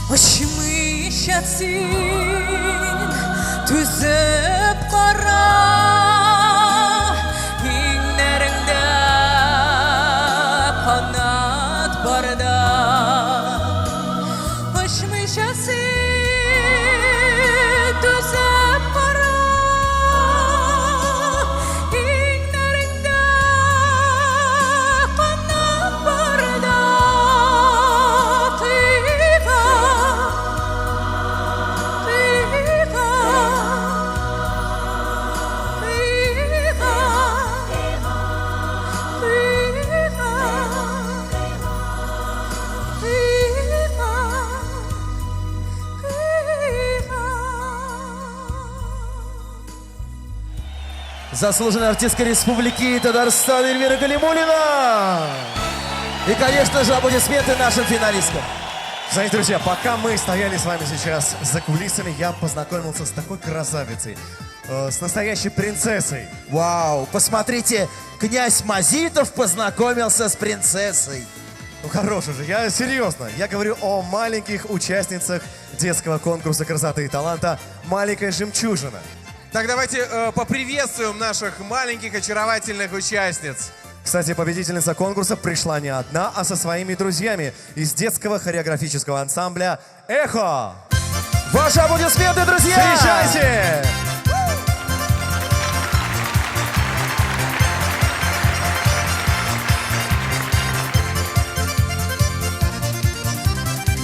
Очмыйча син түзеп кара, иңнәреңдә канат барда. Очмыйча син түзеп кара, иңнәреңдә канат барда. Кыйга, кыйга, кыйга, кыйга, кыйга, кыйга. Заслуженная артистка Республики Татарстан Эльвира Галимуллина. И, конечно же, аплодисменты нашим финалисткам. Знаете, друзья, пока мы стояли с вами сейчас за кулисами, я познакомился с такой красавицей, с настоящей принцессой. Вау, посмотрите, князь Мазитов познакомился с принцессой. Ну хорош уже, я серьезно. Я говорю о маленьких участницах детского конкурса красоты и таланта «Маленькая жемчужина». Так, давайте поприветствуем наших маленьких очаровательных участниц. Кстати, победительница конкурса пришла не одна, а со своими друзьями из детского хореографического ансамбля «Эхо». Ваши аплодисменты, друзья! Встречайте!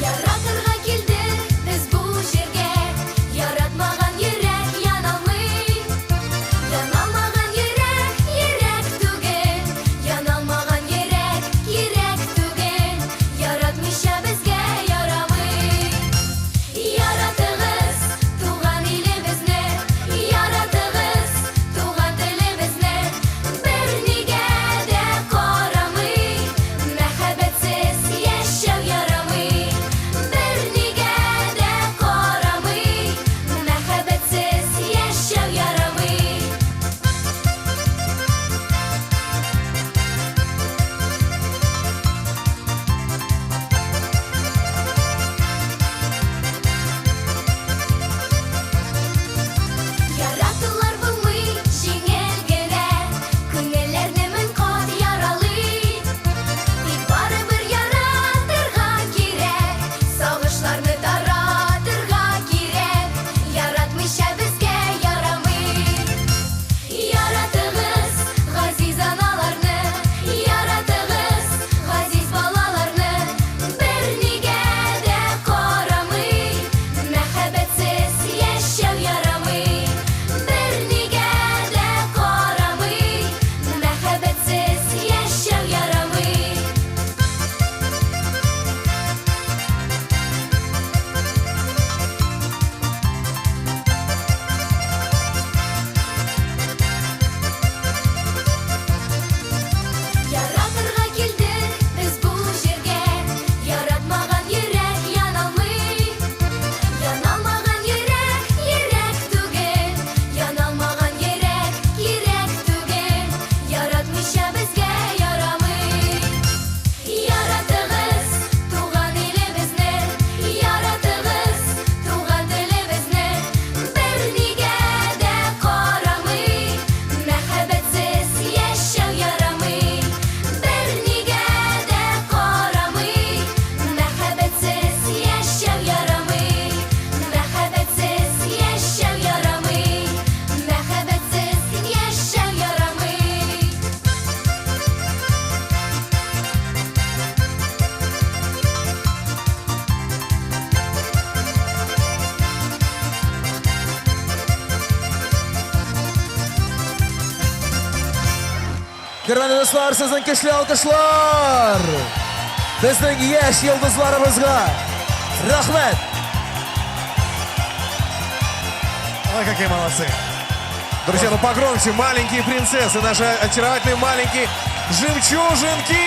Яратырга килдек без бу җиргә, яратмаган йөрәк яналмый. Яналмаган йөрәк, йөрәк түгел, яналмаган йөрәк, йөрәк түгел, яратмыйча безгә ярамый. Яратыгыз туган илебезне, яратыгыз туган телебезне, бернигә дә карамый, мәхәббәтсез яшәү ярамый. Бернигә дә карамый, мәхәббәтсез яшәү ярамый. Яратулар булмый җиңел генә, күңелләрне мең кат яралый. Тик барыбер яратырга кирәк, сагышларны таратырга кирәк, яратмыйча безгә ярамый. Яратыгыз газиз аналарны, яратыгыз газиз балаларны, бернигә дә карамый, мәхәббәтсез яшәү ярамый. Бернигә дә карамый, мәхәббәтсез яшәү ярамый. Яратырга килдек без бу җиргә, яратмаган йөрәк яналмый. Яналмаган йөрәк, йөрәк түгел, яналмаган йөрәк, йөрәк түгел, яратмыйча безгә ярамый. Яратыгыз туган илебезне, яратыгыз туган телебезне, бернигә дә карамый, мәхәббәтсез яшәү ярамый. Бернигә дә карамый, мәхәббәтсез яшәү ярамый. Мәхәббәтсез яшәү ярамый, мәхәббәтсез яшәү ярамый. Хөрмәтле дуслар, сезнең көчле алкышлар! Безнең яшь йолдызларыбызга рәхмәт! Ой, какие молодцы! Друзья, ну погромче, маленькие принцессы, наши очаровательные маленькие жемчужинки!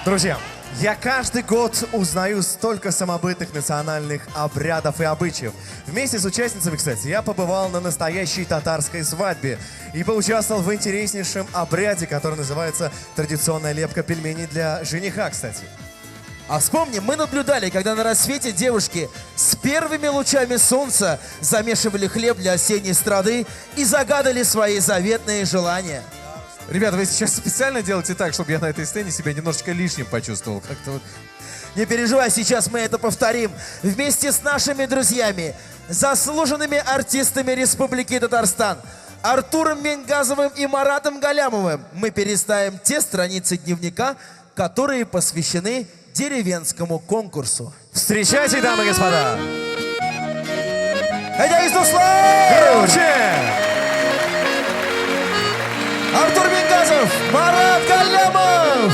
Друзья, я каждый год узнаю столько самобытных национальных обрядов и обычаев. Вместе с участницами, кстати, я побывал на настоящей татарской свадьбе и поучаствовал в интереснейшем обряде, который называется традиционная лепка пельменей для жениха, кстати. А вспомни, мы наблюдали, когда на рассвете девушки с первыми лучами солнца замешивали хлеб для осенней страды и загадали свои заветные желания. Ребята, вы сейчас специально делаете так, чтобы я на этой сцене себя немножечко лишним почувствовал. Как-то вот. Не переживай, сейчас мы это повторим вместе с нашими друзьями, заслуженными артистами Республики Татарстан, Артуром Мингазовым и Маратом Галлямовым. Мы переставим те страницы дневника, которые посвящены деревенскому конкурсу. Встречайте, дамы и господа! Это Дуслар! Громче! Артур Мингазов, Марат Галлямов!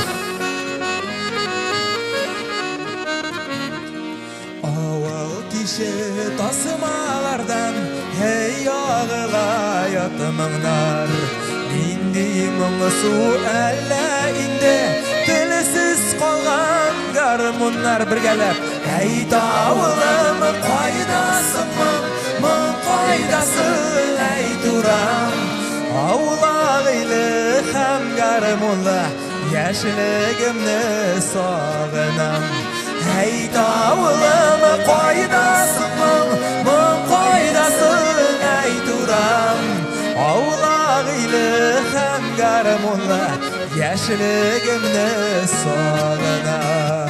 Авыл киче тасмалардан һәй агыла ятымыңнар. Нинди моңсу әллә инде телсез калган гармуннар бергәләп. Әй тавылым, кайдасың моң, моң кайдасың, әй турам. Аулак иле һәм гармунлы яшьлегемне сагынам. Әй тавылым, кайдасың моң, моң кайдасың, әй турам. Аулак иле һәм гармунлы яшьлегемне сагынам.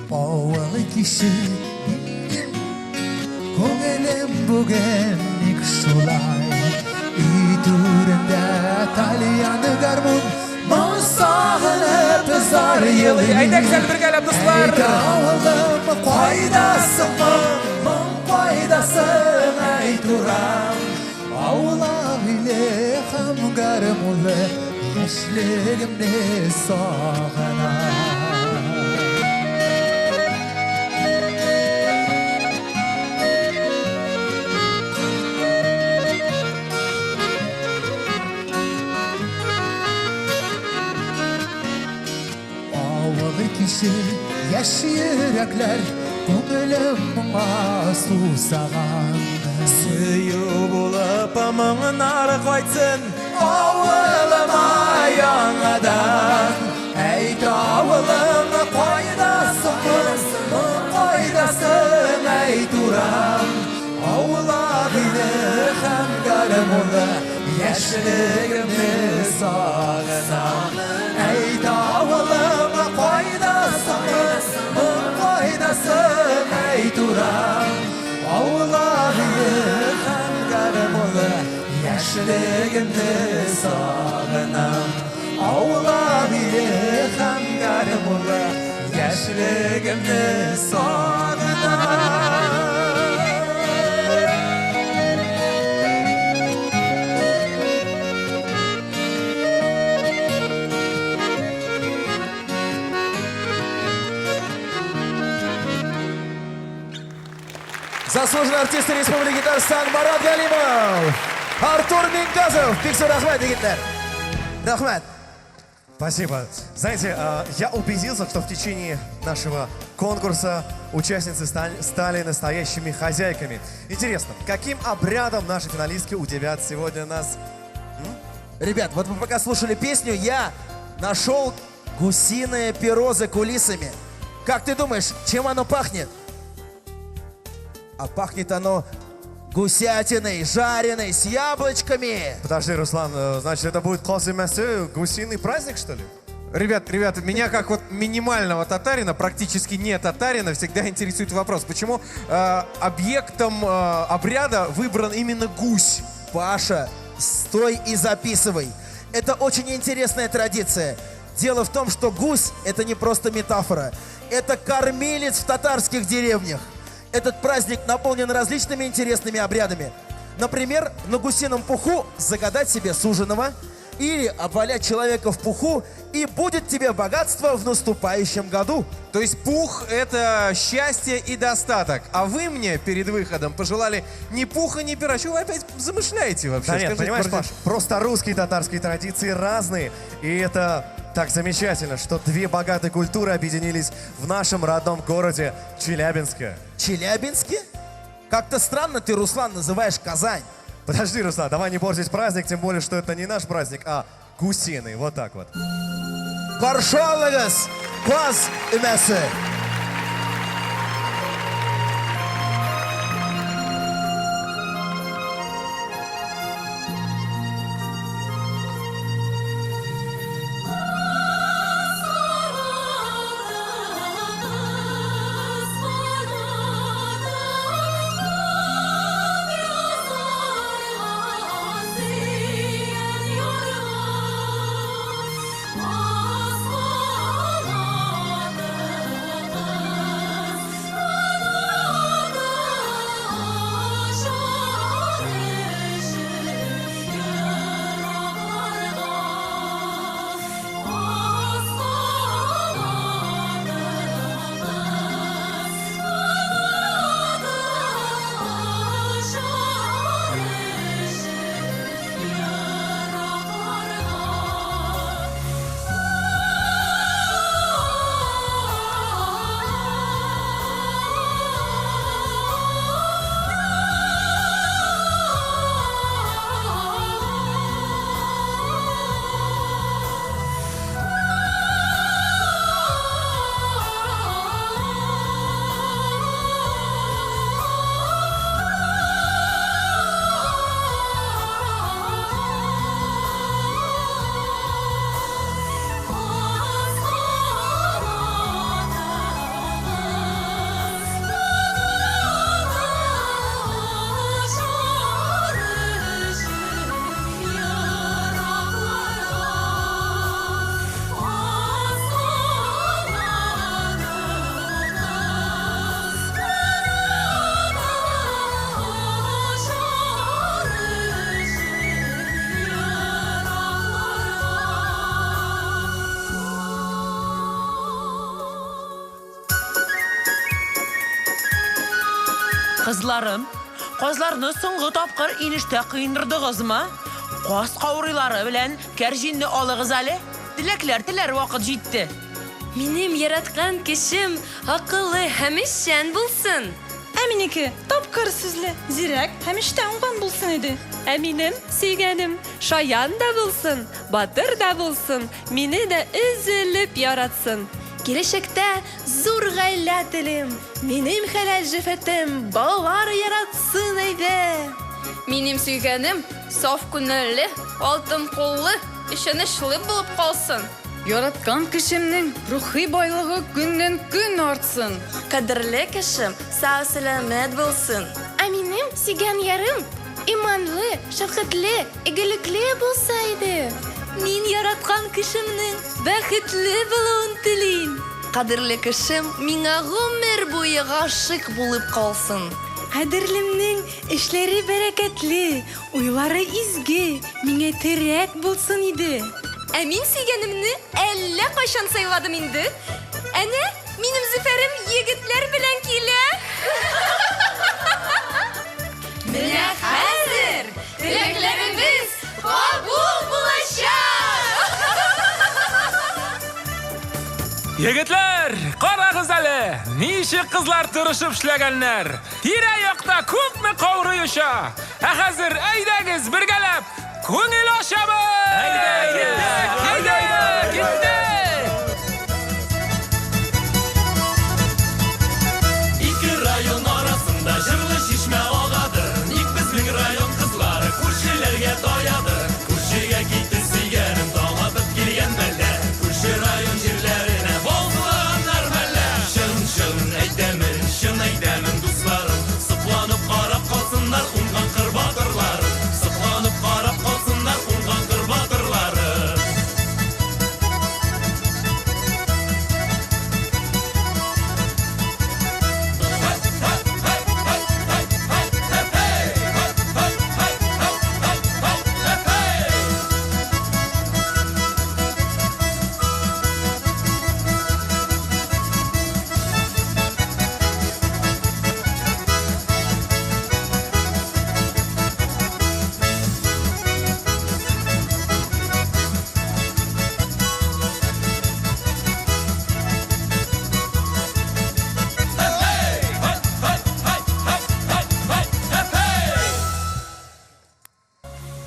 Авыл киче күңелем бүген ник шулай. Өй түрендә тальян гармун моң сагынып зар елый. Әйдәгез әле бергәләп, дуслар! Әй тавылым, кайдасың моң, моң кайдасың, әй турам. Аулак иле һәм гармунлы яшьлегемне сагынам. Авыл киче яшь йөрәкләр күңелем моңа сусаган. Сөю булып моңнар кайтсын авылыма яңадан. Әй тавылым, кайдасың, моң кайдасың, әй турам. Аулак иле һәм гармунлы яшьлегемне сагынам. Әй тавылым, кайдасың, моң кайдасың, әй турам. Аулак иле һәм гармунлы яшьлегемне сагынам. Аулак иле һәм гармунлы яшьлегемне сагынам. Заслуженный артист Республики Татарстан Марат Галимов, Артур Мингазов. Бик зур рәхмәт, егетләр. Рәхмәт. Спасибо. Знаете, я убедился, что в течение нашего конкурса участницы стали настоящими хозяйками. Интересно, каким обрядом наши финалистки удивят сегодня нас? Ребят, вот мы пока слушали песню, я нашел гусиное перо за кулисами. Как ты думаешь, чем оно пахнет? А пахнет оно гусятиной, жареной, с яблочками. Подожди, Руслан, значит, это будет гусиный праздник, что ли? Ребят, меня как вот минимального татарина, практически не татарина, всегда интересует вопрос, почему объектом обряда выбран именно гусь? Паша, стой и записывай. Это очень интересная традиция. Дело в том, что гусь – это не просто метафора. Это кормилец в татарских деревнях. Этот праздник наполнен различными интересными обрядами. Например, на гусином пуху загадать себе суженого или обвалять человека в пуху, и будет тебе богатство в наступающем году. То есть пух – это счастье и достаток. А вы мне перед выходом пожелали ни пуха, ни пера. Чего вы опять замышляете вообще? Да нет, скажите, понимаешь, Паш, просто русские и татарские традиции разные. И это так замечательно, что две богатые культуры объединились в нашем родном городе Челябинске. Челябинске? Как-то странно ты, Руслан, называешь Казань. Подожди, Руслан, давай не портить праздник, тем более, что это не наш праздник, а гусиный. Вот так вот. Каршы алыгыз, Каз өмәсе! Кызларым, казларны соңгы тапкыр инештә коендырдыгызмы? Каз каурыйлары белән кәрҗинне алыгыз әле. Теләкләр теләр вакыт җитте. Минем яраткан кешем акыллы һәм эшчән булсын. Ә минеке тапкыр сүзле, зирәк һәм эштә уңган булсын иде. Ә минем сөйгәнем шаян да булсын, батыр да булсын, мине дә өзелеп яратсын. Киләчәктә зур гаилә телим. Минем хәләл җефетем балалар яратсын әйдә. Минем сөйгәнем саф күңелле, алтын куллы, ышанычлы булып калсын. Яраткан кешемнең рухи байлыгы көннән-көн артсын. Кадерле кешем сау-сәламәт булсын. Ә минем сөйгән ярым иманлы, шәфкатьле, игелекле булса иде. Мин яраткан кешемнең бәхетле булуын телим. Кадерле кешем миңа гомер буе гашыйк булып калсын. Кадерлемнең эшләре бәрәкәтле, уйлары изге, миңа терәк булсын иде. Ә мин сөйгәнемне әллә кайчан сайладым инде. Әнә, минем Зөфәрем егетләр белән килә. Менә хәзер теләкләребез кабул булачак! Егетләр, карагыз әле, ничек кызлар тырышып эшләгәннәр. Тирә-якта күпме каурый оча. Ә хәзер әйдәгез бергәләп күңел ачабыз! Әйдә, киттек! Әйдә, киттек! Ике район арасында җырлы чишмә агадыр. Ник безнең район кызлары күршеләргә таядыр? Күршегә китте сөйгәнем, таң атып килгән мәлдә. Күрше район җирләренә бал сулаганнар мәллә? Чын, чын әйтәмен, чын әйтәмен, дусларым. Сокланып карап калсыннар уңган кыр батырлары. Сокланып карап калсыннар уңган кыр батырлары.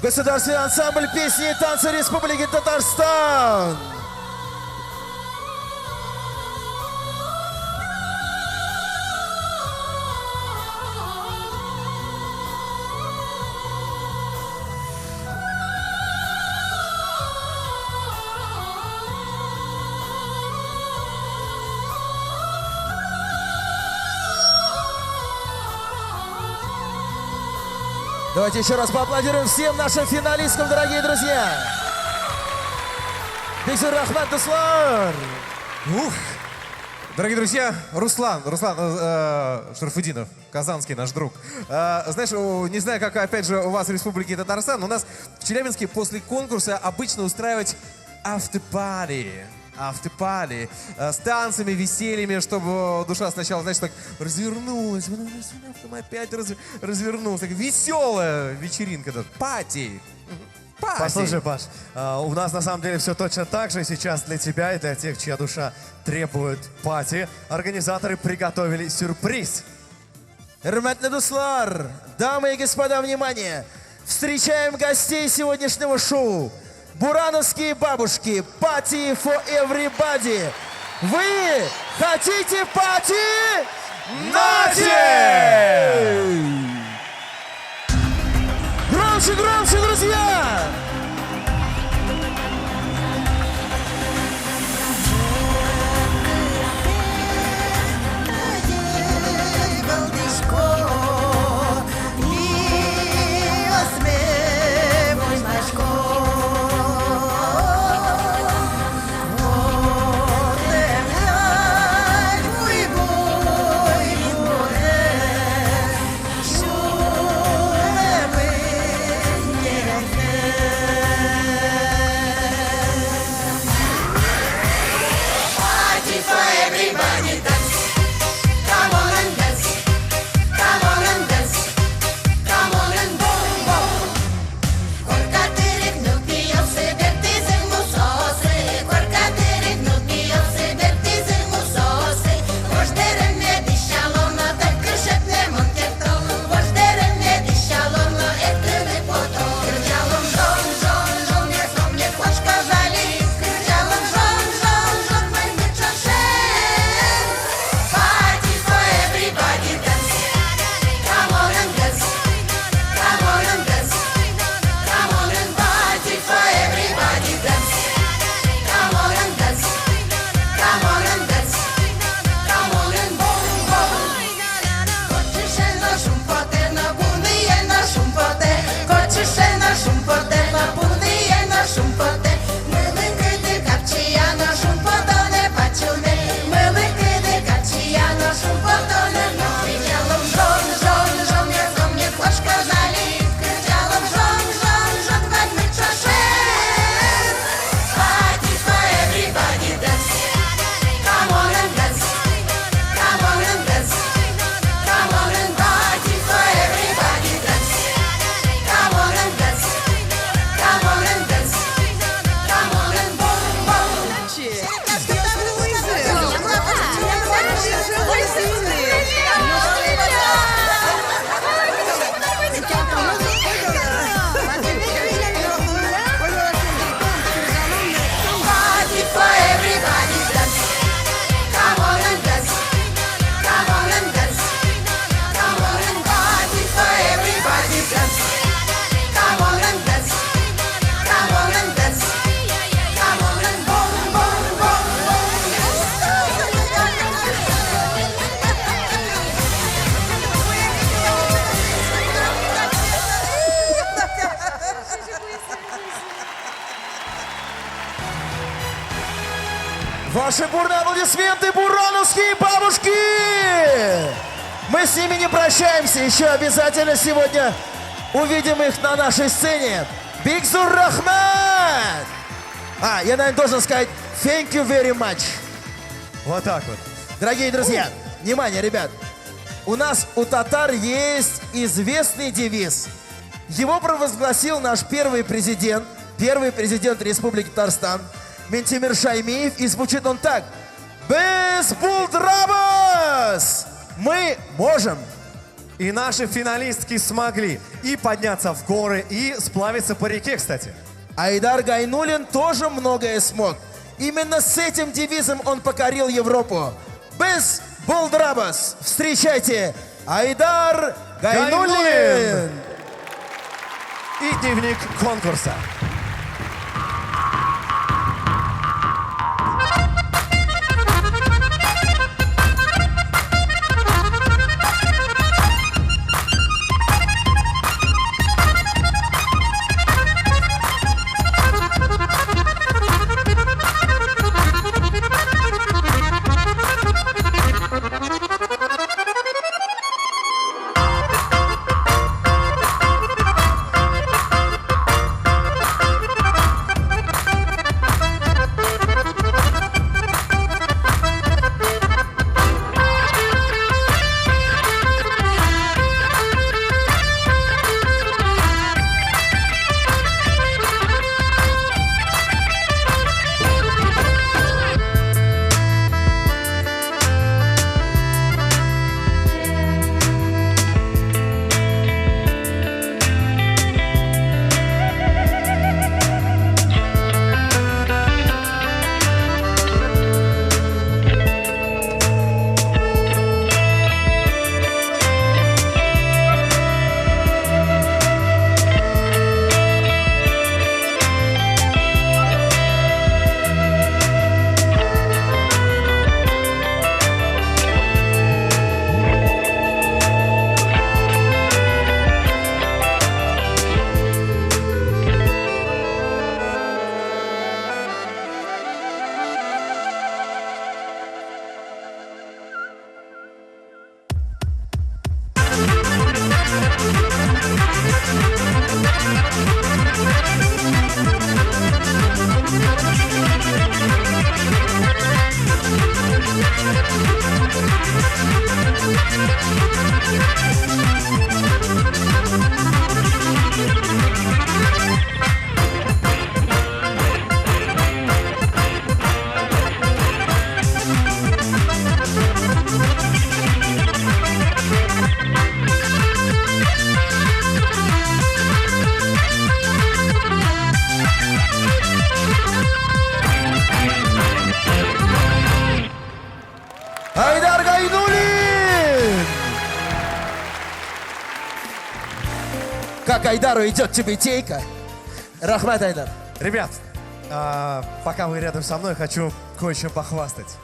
Государственный ансамбль песни и танца Республики Татарстан. Давайте еще раз поаплодируем всем нашим финалисткам, дорогие друзья. Бик зур рәхмәт, дуслар! Ух! Дорогие друзья, Руслан, Руслан Шарафутдинов, казанский наш друг. Знаешь, не знаю, как опять же у вас в Республике Татарстан, но у нас в Челябинске после конкурса обычно устраивать afterparty. Afterparty. С танцами, весельями, чтобы душа сначала, знаешь, так развернулась, потом опять развернулась. Так веселая вечеринка даже. Party. Party. Послушай, Паш, у нас на самом деле все точно так же. Сейчас для тебя и для тех, чья душа требует party, организаторы приготовили сюрприз. Хөрмәтле дуслар, дамы и господа, внимание! Встречаем гостей сегодняшнего шоу. Бурановские бабушки, party for everybody. Вы хотите party? Нате! Громче, громче, друзья! Ваши бурные аплодисменты, бурановские бабушки! Мы с ними не прощаемся, еще обязательно сегодня увидим их на нашей сцене. Бик зур рәхмәт! А, я, наверное, должен сказать thank you very much. Вот так вот. Дорогие друзья, внимание, ребят. У нас, у татар, есть известный девиз. Его провозгласил наш первый президент Республики Татарстан, Минтимер Шаймиев, и звучит он так. Без булдырабыз! Мы можем! И наши финалистки смогли и подняться в горы, и сплавиться по реке, кстати. Айдар Гайнуллин тоже многое смог. Именно с этим девизом он покорил Европу. Без булдырабыз. Встречайте, Айдар Гайнуллин! Гайнуллин! И дневник конкурса. Айдар Гайнуллин! Как Айдару идет тюбетейка. Рәхмәт, Айдар. Ребят, пока вы рядом со мной, хочу кое-чем похвастать.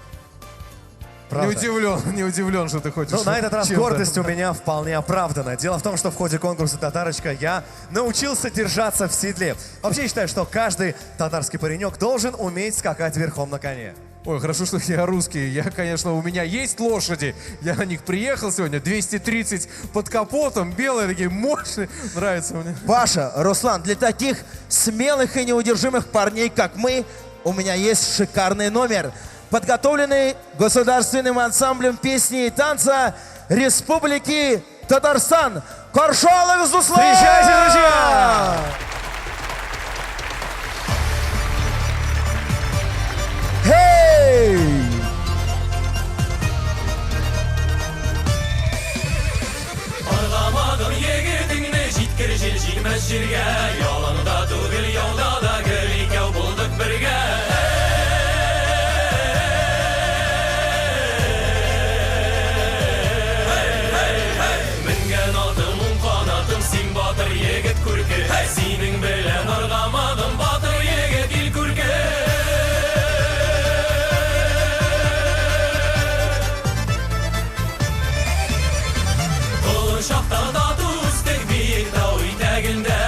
Правда. Не удивлен, не удивлен, что ты хочешь. Ну, на этот раз чем-то. гордость у меня вполне оправдана. Дело в том, что в ходе конкурса «Татарочка» я научился держаться в седле. Вообще, я считаю, что каждый татарский паренек должен уметь скакать верхом на коне. Ой, хорошо, что я русский. Я, конечно, у меня есть лошади. Я на них приехал сегодня. 230 под капотом, белые такие, мощные. Нравится мне. Паша, Руслан, для таких смелых и неудержимых парней, как мы, у меня есть шикарный номер. Подготовленный государственным ансамблем песни и танца Республики Татарстан. Каршы алыгыз, дуслар! Встречайте, друзья! Hey! Аргамагым егетеңне җиткер җил җитмәс җиргә. Яланда түгел, яуда да гел икәү булдык бергә. Менгән атым, уң канатым, син батыр егет күрке. Синең белән аргамагым, батыр егет ил күрке. Колын шакта тату үстек биек тау итәгендә.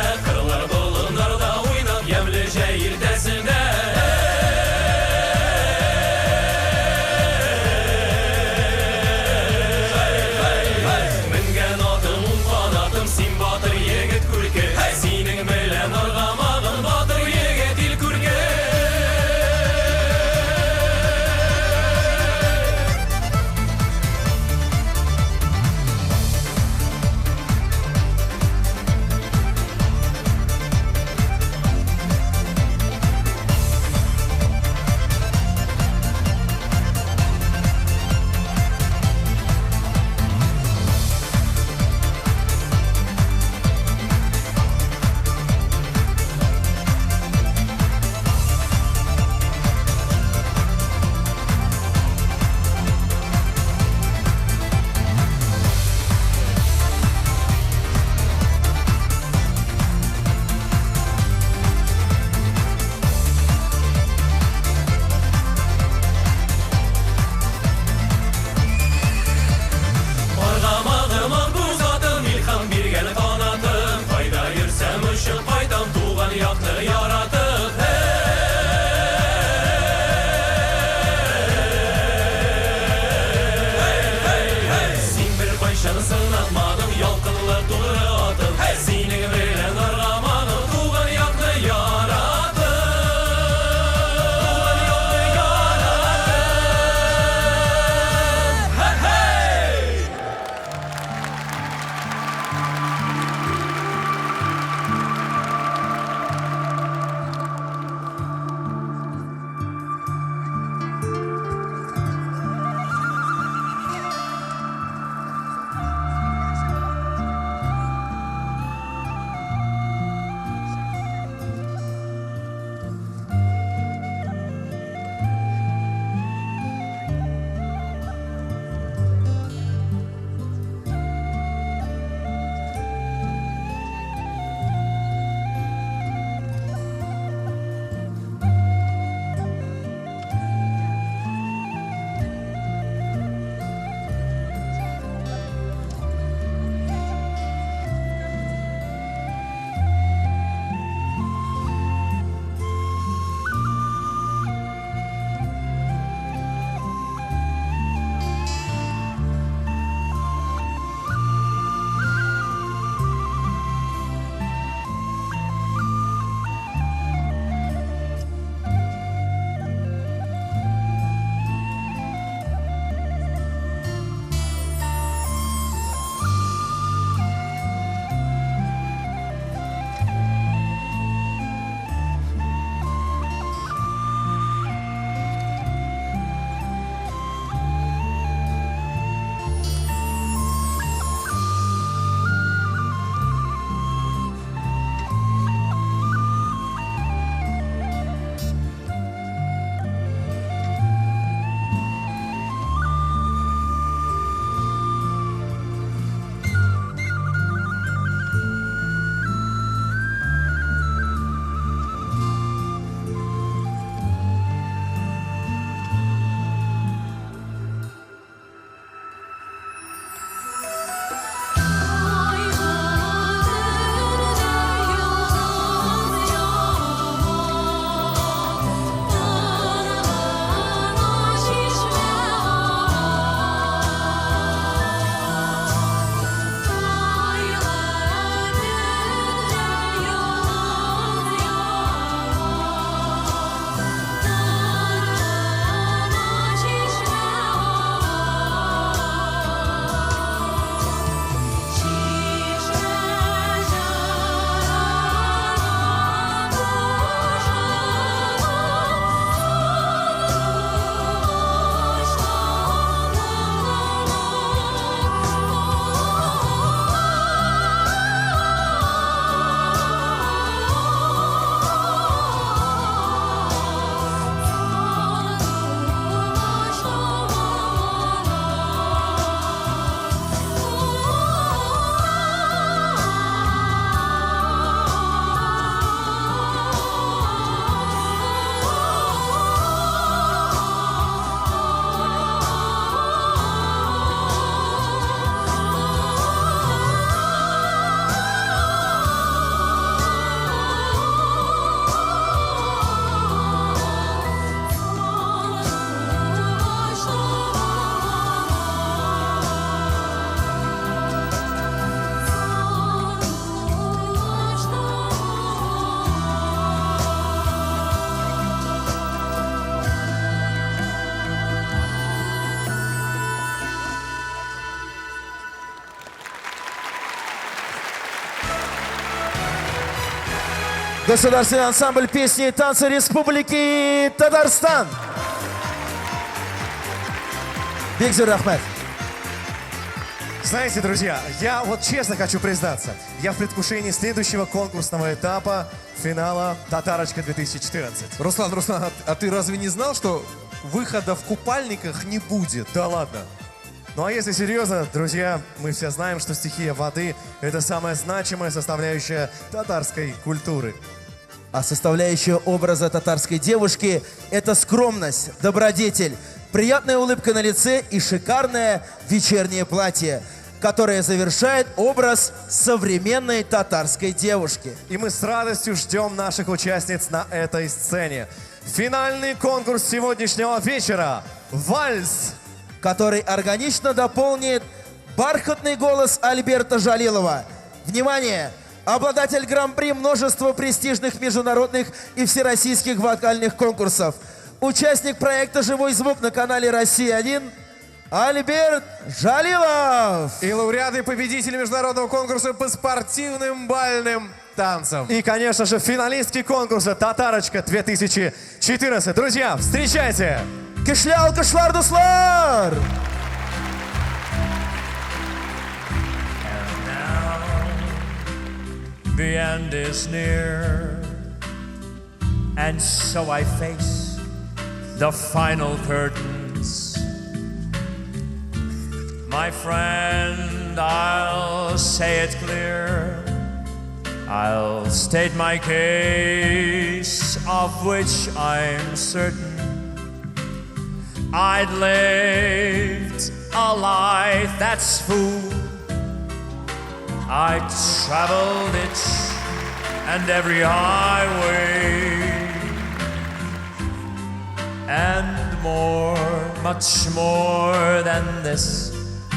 Государственный ансамбль песни и танца Республики Татарстан. Бик зур рәхмәт. Знаете, друзья, я вот честно хочу признаться, я в предвкушении следующего конкурсного этапа финала «Татарочка-2014». Руслан, Руслан, а ты разве не знал, что выхода в купальниках не будет? Да ладно. Ну а если серьезно, друзья, мы все знаем, что стихия воды – это самая значимая составляющая татарской культуры. А составляющая образа татарской девушки – это скромность, добродетель, приятная улыбка на лице и шикарное вечернее платье, которое завершает образ современной татарской девушки. И мы с радостью ждем наших участниц на этой сцене. Финальный конкурс сегодняшнего вечера – «Вальс», который органично дополнит бархатный голос Альберта Жалилова. Внимание! Обладатель гран-при множества престижных международных и всероссийских вокальных конкурсов. Участник проекта «Живой звук» на канале «Россия-1» Альберт Жалилов! И лауреат и победитель международного конкурса по спортивным бальным танцам. И, конечно же, финалистки конкурса «Татарочка-2014». Друзья, встречайте! Көчле алкышлар, дуслар! And now the end is near, and so I face the final curtains. My friend, I'll say it clear. I'll state my case, of which I'm certain. I'd lived a life that's full. I traveled it and every highway and more, much more than this.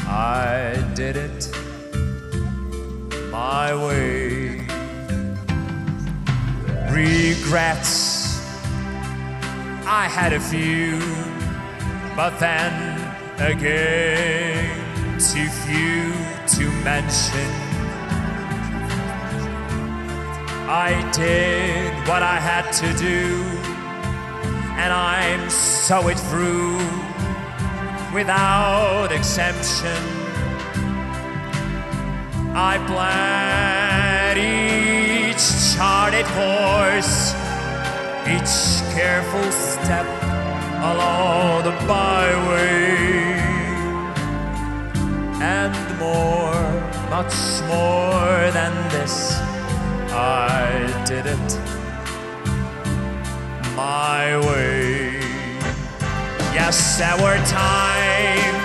I did it my way. Regrets, I had a few, but then again, too few to mention. I did what I had to do, and I'm so it through without exemption. I planned each charted course, each careful step along the byway, and more, much more than this. I did it my way. Yes, there were times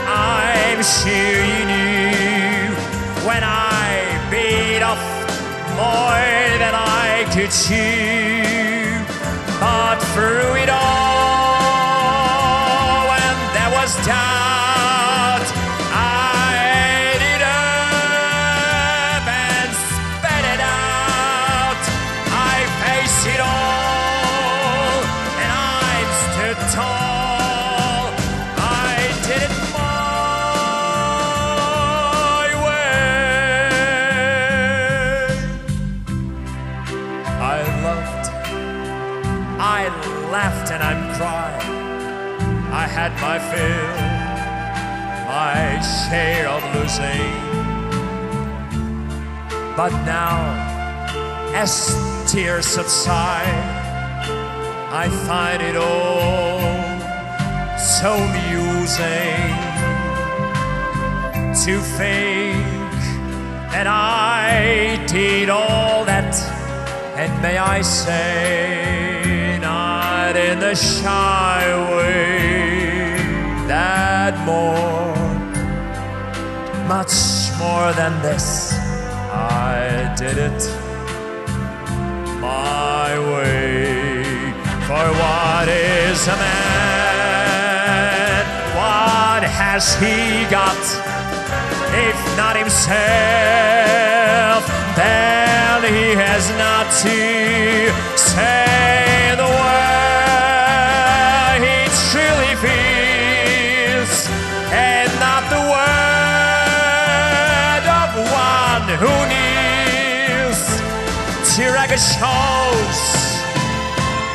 I'm sure you knew when I bit off more than I could chew. But through it all, when there was doubt, I ate it up and spat it out. I faced it all, and I'm stood tall. I did it my way. I loved, I laughed and I'm cried. I had my fill, my share of losing. But now, as tears subside, I find it all so amusing to think that I did all that, and may I say, not in the shy way, that more, much more than this, I did it my way. For what is a man? What has he got? If not himself, then he has not to say the word he truly feels, and not the word of one who kneels to recognize. like it shows.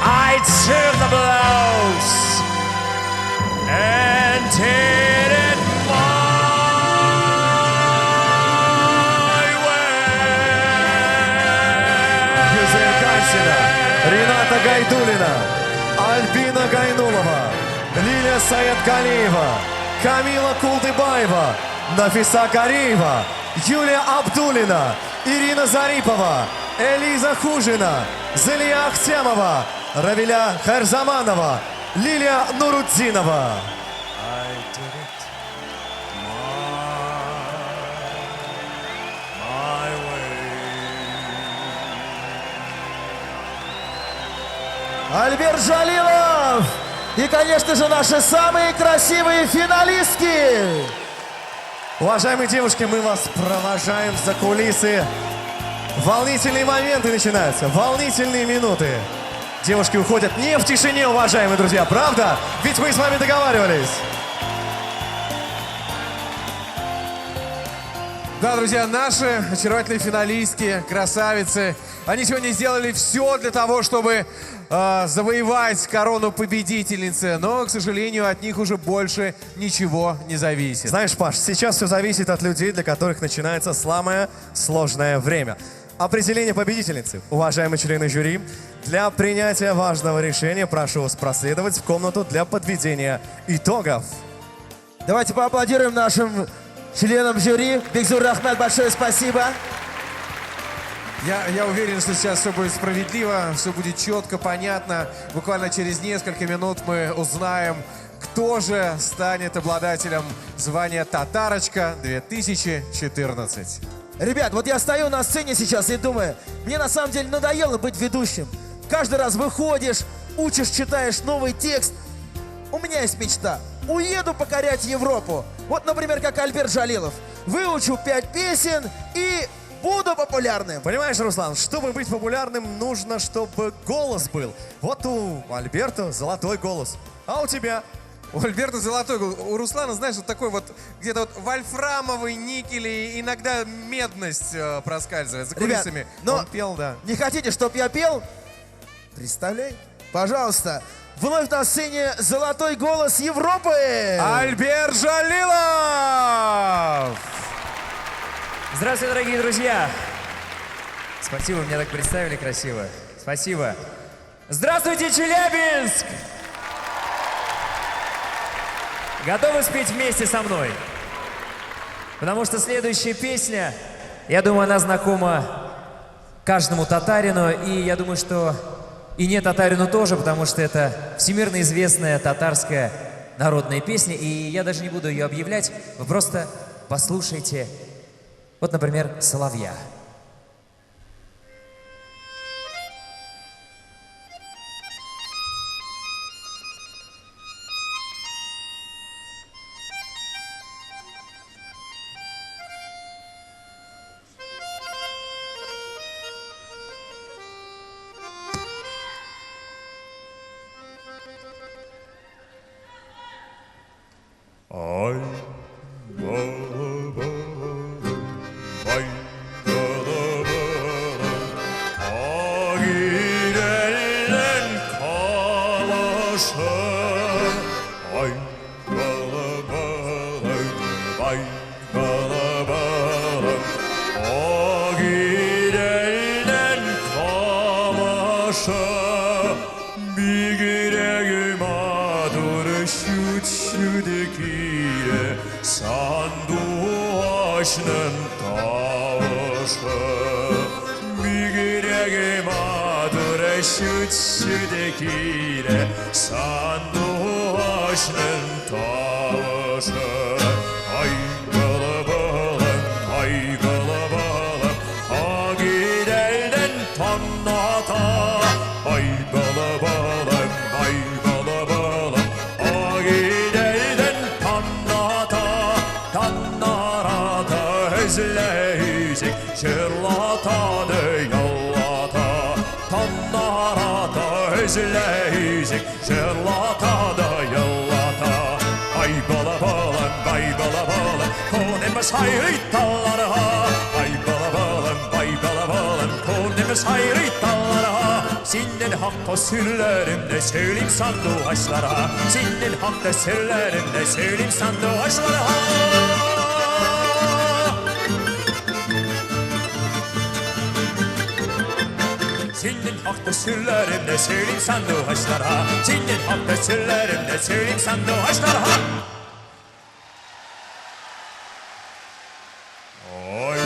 I took the blows and did it my way. Гюзель Гасина, Рената Гайдулина, Альбина Гайнулова, Лилия Саятгалиева, Камила Кулдыбаева, Нафиса Кареева, Юлия Абдулина, Ирина Зарипова, Элиза Хужина, Залия Ахтямова, Равиля Хайрзаманова, Лилия Нурутдинова. I did it my way. Альберт Жалилов! И, конечно же, наши самые красивые финалистки! Уважаемые девушки, мы вас провожаем за кулисы. Волнительные моменты начинаются, волнительные минуты. Девушки уходят не в тишине, уважаемые друзья, правда? Ведь мы с вами договаривались. Да, друзья, наши очаровательные финалистки, красавицы, они сегодня сделали все для того, чтобы завоевать корону победительницы, но, к сожалению, от них уже больше ничего не зависит. Знаешь, Паш, сейчас все зависит от людей, для которых начинается самое сложное время. Определение победительницы. Уважаемые члены жюри, для принятия важного решения прошу вас проследовать в комнату для подведения итогов. Давайте поаплодируем нашим членам жюри. Бик зур рәхмәт, большое спасибо. Я уверен, что сейчас все будет справедливо, все будет четко, понятно. Буквально через несколько минут мы узнаем, кто же станет обладателем звания «Татарочка 2014». Ребят, вот я стою на сцене сейчас и думаю, мне на самом деле надоело быть ведущим. Каждый раз выходишь, учишь, читаешь новый текст. У меня есть мечта. Уеду покорять Европу. Вот, например, как Альберт Жалилов. Выучу 5 песен и буду популярным. Понимаешь, Руслан, чтобы быть популярным, нужно, чтобы голос был. Вот у Альберта золотой голос. А у тебя? У Альберта золотой голос. У Руслана, знаешь, вот такой вот где-то вот вольфрамовый никель и иногда медность проскальзывает за кулисами. Ребят, но он пел, да. Не хотите, чтоб я пел? Представляй. Пожалуйста. Вновь на сцене золотой голос Европы! Альберт Жалилов! Здравствуйте, дорогие друзья! Спасибо, меня так представили красиво. Спасибо. Здравствуйте, Челябинск! Готовы спеть вместе со мной? Потому что следующая песня, я думаю, она знакома каждому татарину, и я думаю, что и не татарину тоже, потому что это всемирно известная татарская народная песня, и я даже не буду ее объявлять, вы просто послушайте. Вот, например, «Соловья». Ай, бала-бала, ай, бала-бала, Агиреллен калашы. Ай, бала-бала, ай, бала-бала, Агиреллен калашы. Бигрәк матур чүт-чүдекире сандугачның тавышы. Бигрәк матур чүт-чүдекире сандугачның тавышы. Ай, бала-балам, ай, бала-балам, Агирелдән таната. Ай, бала-балам, ай, бала-балам, Агирелдән таната. Таннарата эзләйсек, җырлата да яллата. Таннарата эзләйсек, җырлата да яллата. Ай, бала-балам, ай, бала-балам, Көнем сайрый талларга. Ай, бала-балам, ай, бала-балам, Көнем Сайрый талларга. Синең хакта серләремне сөйлим сандугачларга. Синең хакта серләремне сөйлим сандугачларга. Синең хакта серләремне сөйлим сандугачларга. Синең хакта серләремне сөйлим сандугачларга. Ой,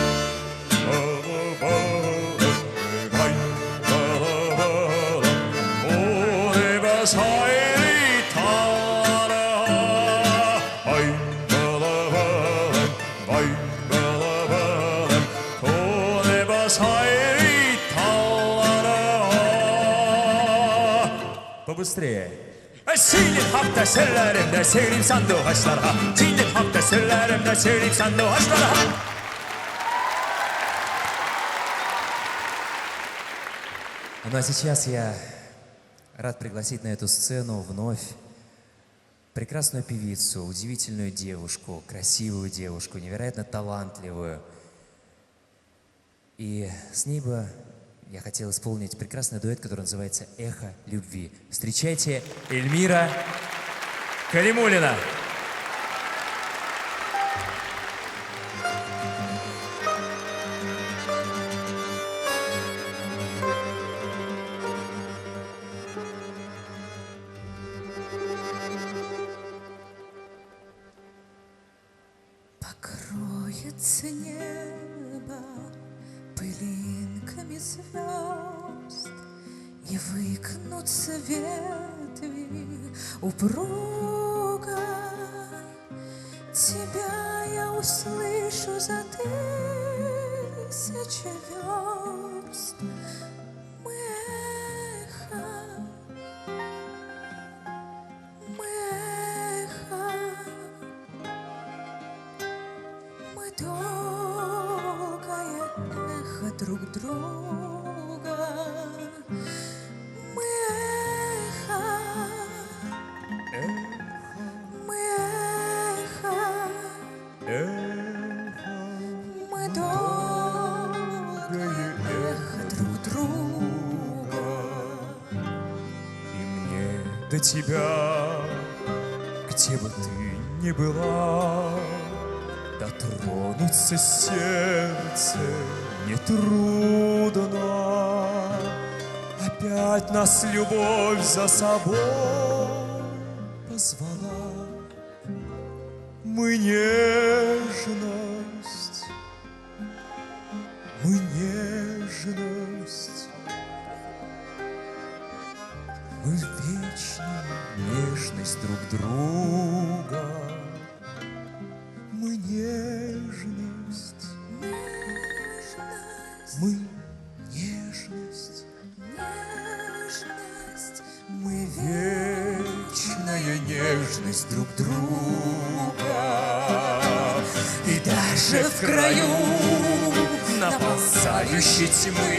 Побыстрее. Синең хакта серләремне сөйлим сандугачларга. Синең хакта серләремне сөйлим сандугачларга. Ну а сейчас я рад пригласить на эту сцену вновь прекрасную певицу, удивительную девушку, красивую девушку, невероятно талантливую. И с ней бы я хотел исполнить прекрасный дуэт, который называется «Эхо любви». Встречайте, Эльмира Калимуллина. Покроется небо пылинками звезд, И выкнутся ветви упруго. Тебя я услышу за тысячи верст. Мы эхо, мы эхо, мы долгое эхо друг друга. Мы эхо, мы эхо, мы долгое эхо друг друга. И мне до тебя, где бы ты ни была, дотронуться сердце нетрудно. Опять нас любовь за собой позвала. Мы нежность, мы нежность, мы вечная нежность друг друга. Мы нежность, мы нежность, Нежность, мы вечная нежность друг друга. И даже в краю наползающей тьмы,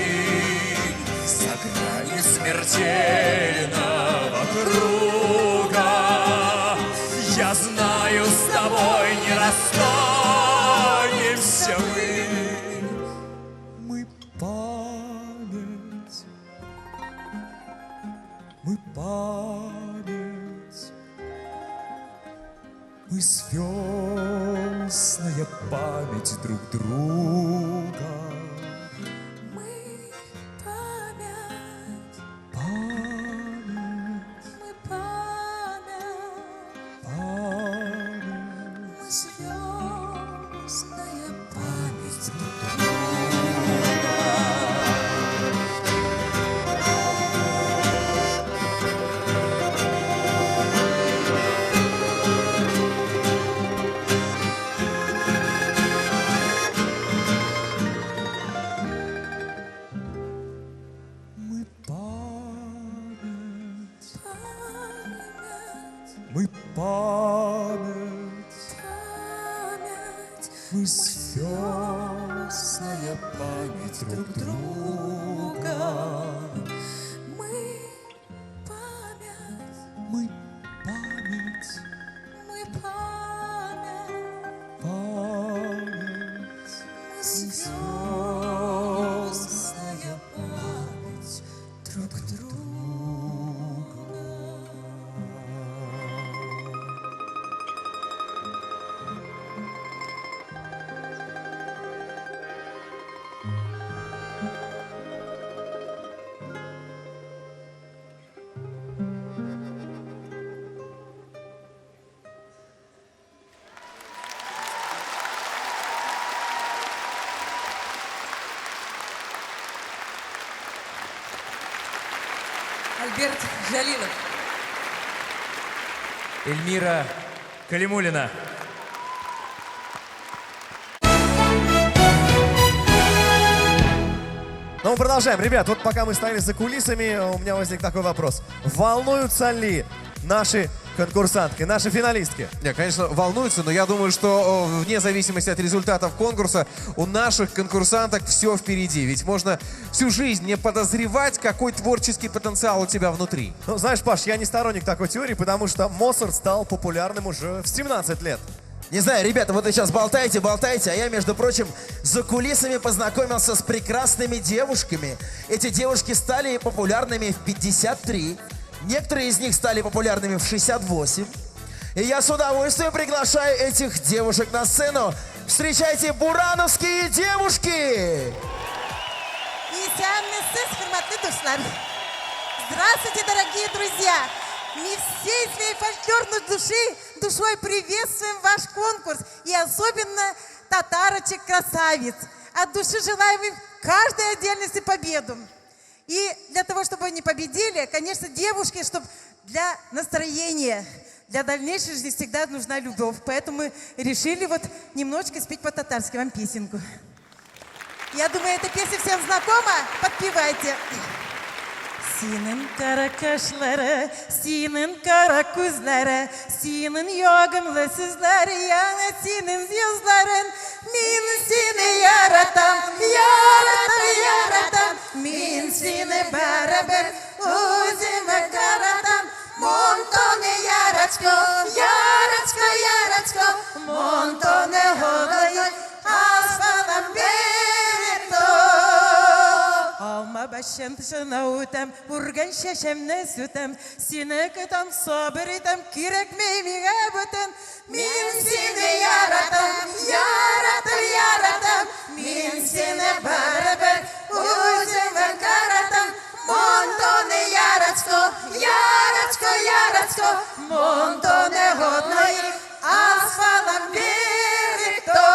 за гранью смертельного круга, я знаю, с тобой не расстанемся мы. Мы память, мы память, мы звездная память друг друга. Мы память, Память, мы память, память, мы звездная память друг друга. Мы память, мы память, Память, мы звездная память друг друга. Мы память, Мы память, мы память, память, мы звездная память. Альберт Жалилов. Эльмира Калимулина. Ну, мы продолжаем. Ребят, вот пока мы стояли за кулисами, у меня возник такой вопрос. Волнуются ли наши конкурсантки, наши финалистки? Не, конечно, волнуются, но я думаю, что вне зависимости от результатов конкурса у наших конкурсанток все впереди. Ведь можно всю жизнь не подозревать, какой творческий потенциал у тебя внутри. Ну, знаешь, Паш, я не сторонник такой теории, потому что Моцарт стал популярным уже в 17 лет. Не знаю, ребята, вот вы сейчас болтаете, болтаете, а я, между прочим, за кулисами познакомился с прекрасными девушками. Эти девушки стали популярными в 53, некоторые из них стали популярными в 68. И я с удовольствием приглашаю этих девушек на сцену. Встречайте, бурановские девушки! Исәнмесез, хөрмәтле дуслар. Здравствуйте, дорогие друзья! Мы всей своей фольклорной душой приветствуем ваш конкурс и особенно татарочек-красавиц. От души желаем им каждой отдельности победу. И для того, чтобы они победили, конечно, девушки, чтобы для настроения, для дальнейшей жизни всегда нужна любовь. Поэтому мы решили вот немножечко спеть по-татарски вам песенку. Я думаю, эта песня всем знакома. Подпевайте. Синең кара кашлары, синең кара күзләре, синең ягымлы сүзләре, яңа синең йөзләрең. Мин сине яратам, яратам, яратам. Мин сине барыбер үземә каратам. Монтоне ярачко, ярачко, ярачко, монтоне холой, асфалам берето. Алма башын тышына үтәм, үргән чәчемне сүтәм, сине көтәм, сабыр итәм, кирәкми миңа бүтән. Мин сине яратам, яратам, яратам, мин сине барыбер үземә каратам. Монтоне ярачко, ярачко, ярачко, монтоне годной, асфалам берето.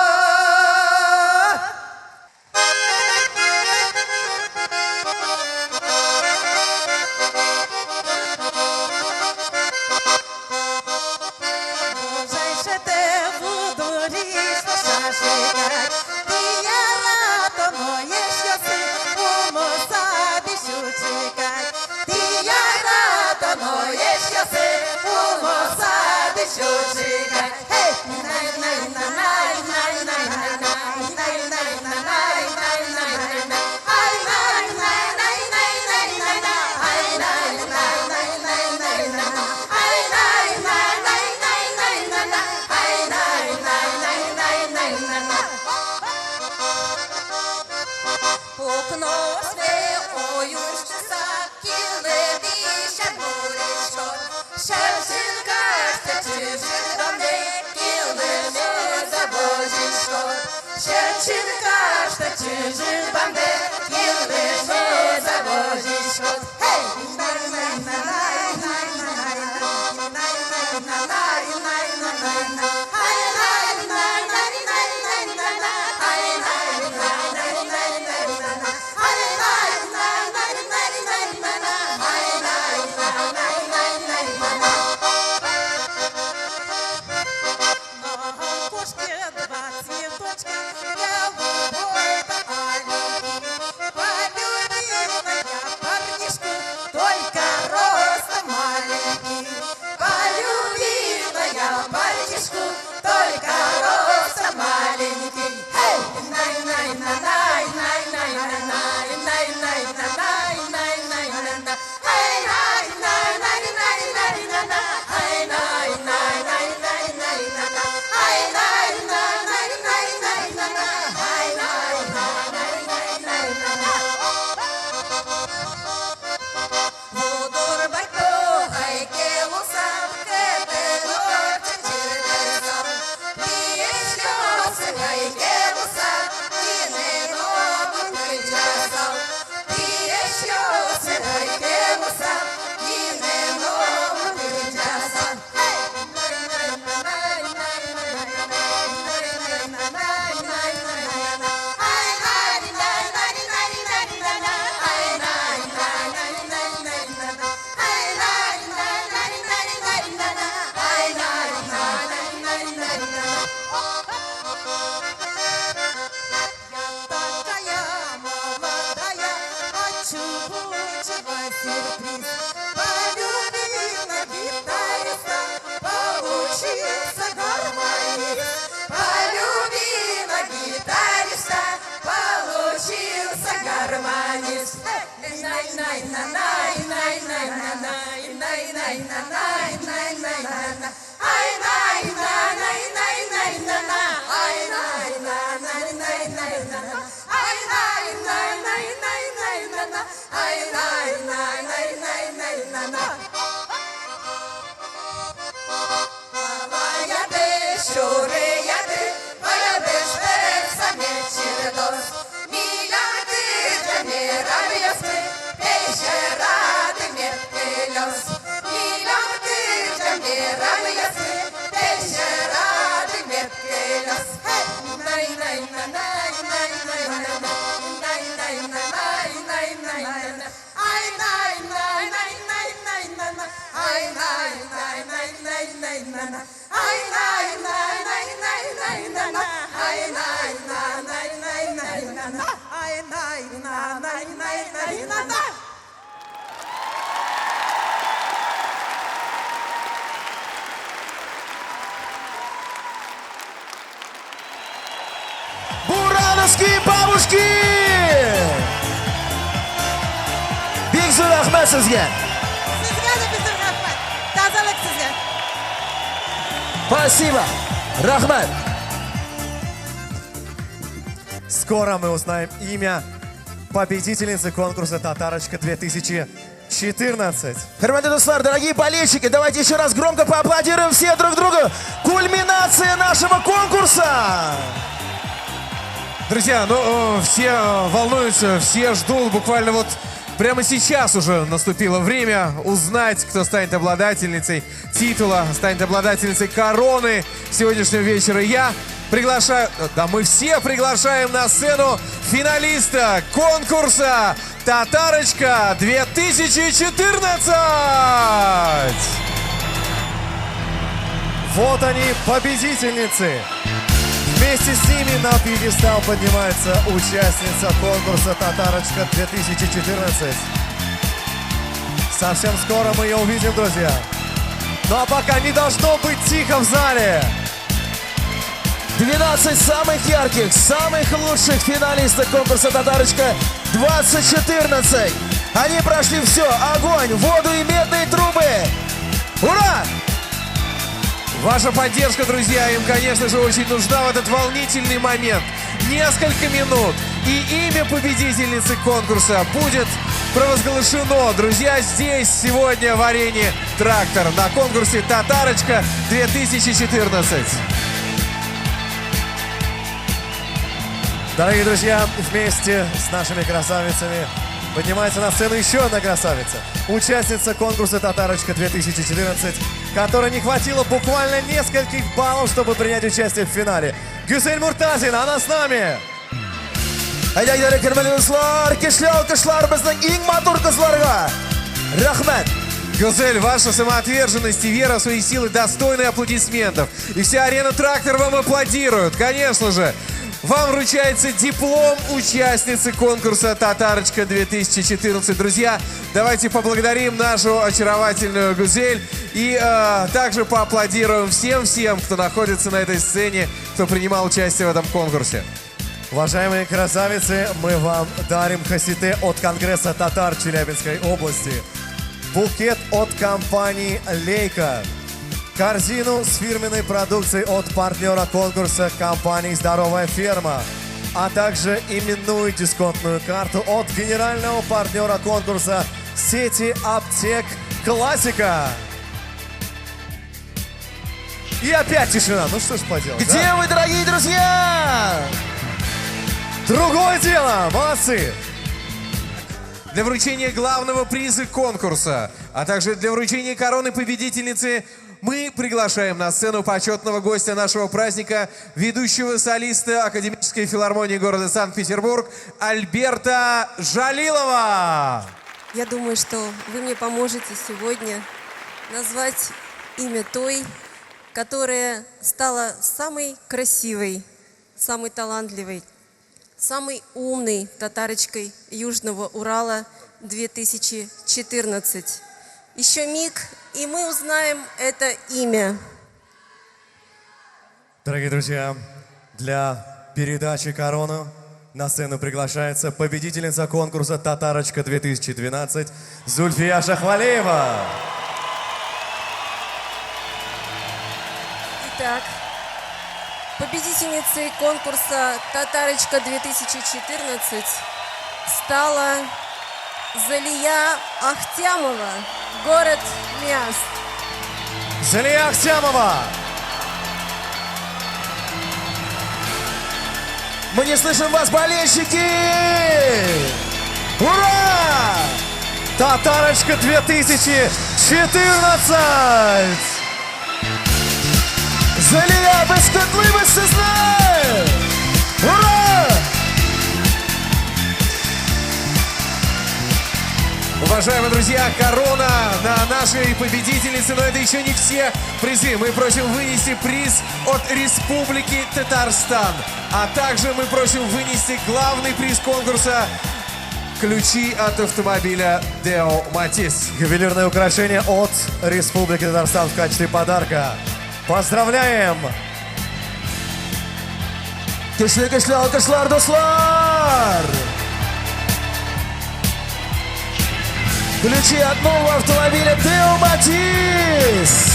на. Ай най най най най най на на. Ай най на най най най на на. Ай най на най най най на на. Бурановские бабушки! Бик зур рәхмәт сезгә! Сезгә дә бик зур рәхмәт. Тазалык сезгә. Спасибо! Рәхмәт! Скоро мы узнаем имя победительницы конкурса «Татарочка 2014». Хөрмәтле дуслар, дорогие болельщики, давайте еще раз громко поаплодируем все друг другу. Кульминация нашего конкурса! Друзья, ну все волнуются, все ждут. Буквально вот прямо сейчас уже наступило время узнать, кто станет обладательницей титула, станет обладательницей короны сегодняшнего вечера. Я приглашаю, да мы все приглашаем на сцену финалиста конкурса «Татарочка 2014». Вот они, победительницы! Вместе с ними на пьедестал поднимается участница конкурса «Татарочка 2014». Совсем скоро мы ее увидим, друзья. Ну а пока не должно быть тихо в зале. 12 самых ярких, самых лучших финалистов конкурса «Татарочка 2014». Они прошли все: огонь, воду и медные трубы. Ура! Ваша поддержка, друзья, им, конечно же, очень нужна в этот волнительный момент. Несколько минут, и имя победительницы конкурса будет провозглашено. Друзья, здесь сегодня в арене «Трактор» на конкурсе «Татарочка 2014». Дорогие друзья, вместе с нашими красавицами поднимается на сцену еще одна красавица. Участница конкурса «Татарочка 2014», которой не хватило буквально нескольких баллов, чтобы принять участие в финале. Гюзель Муртазина, она с нами! Әйдәгез, хөрмәтле дуслар, көчле алкышлар безнең иң матур кызларга. Рәхмәт! Гюзель, ваша самоотверженность и вера в свои силы достойны аплодисментов. И вся арена «Трактор» вам аплодирует, конечно же. Вам вручается диплом участницы конкурса «Татарочка 2014». Друзья, давайте поблагодарим нашу очаровательную Гюзель и также поаплодируем всем-всем, кто находится на этой сцене, кто принимал участие в этом конкурсе. Уважаемые красавицы, мы вам дарим хасите от Конгресса татар Челябинской области, букет от компании «Лейка», корзину с фирменной продукцией от партнера конкурса компании «Здоровая ферма», а также именную дисконтную карту от генерального партнера конкурса сети аптек «Классика». И опять тишина. Ну что ж поделать, Где да? вы, дорогие друзья? Другое дело! Молодцы! Для вручения главного приза конкурса, а также для вручения короны победительницы мы приглашаем на сцену почетного гостя нашего праздника, ведущего солиста Академической филармонии города Санкт-Петербург Альберта Жалилова. Я думаю, что вы мне поможете сегодня назвать имя той, которая стала самой красивой, самой талантливой, самой умной татарочкой Южного Урала 2014. Еще миг, и мы узнаем это имя. Дорогие друзья, для передачи короны на сцену приглашается победительница конкурса «Татарочка 2012» Зульфия Шахвалеева. Итак, победительницей конкурса «Татарочка 2014» стала Залия Ахтямова, город Миасс. Залия Ахтямова! Мы не слышим вас, болельщики! Ура! Татарочка 2014! Залия, без котлыйбыз сезне! Ура! Уважаемые друзья, корона на нашей победительнице, но это еще не все призы. Мы просим вынести приз от Республики Татарстан. А также мы просим вынести главный приз конкурса – ключи от автомобиля Део Матис. Ювелирное украшение от Республики Татарстан в качестве подарка. Поздравляем! Көчле көчле алкышлар, дуслар! Ключи от нового автомобиля Део Матис!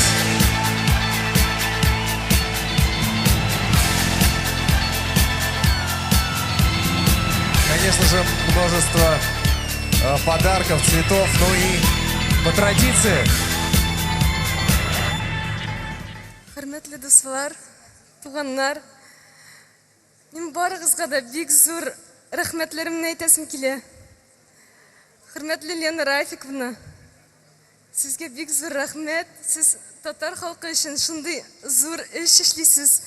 Конечно же, множество подарков, цветов, ну и по традиции. Хөрмәтле дуслар, туганнар, мин барыгызга да бик зур рәхмәтләремне әйтәсем килә. Хөрмәтле Лена Рафиковна, сезгә бик зур рәхмәт. Сез татар халкы өчен шундый зур эш эшлисез.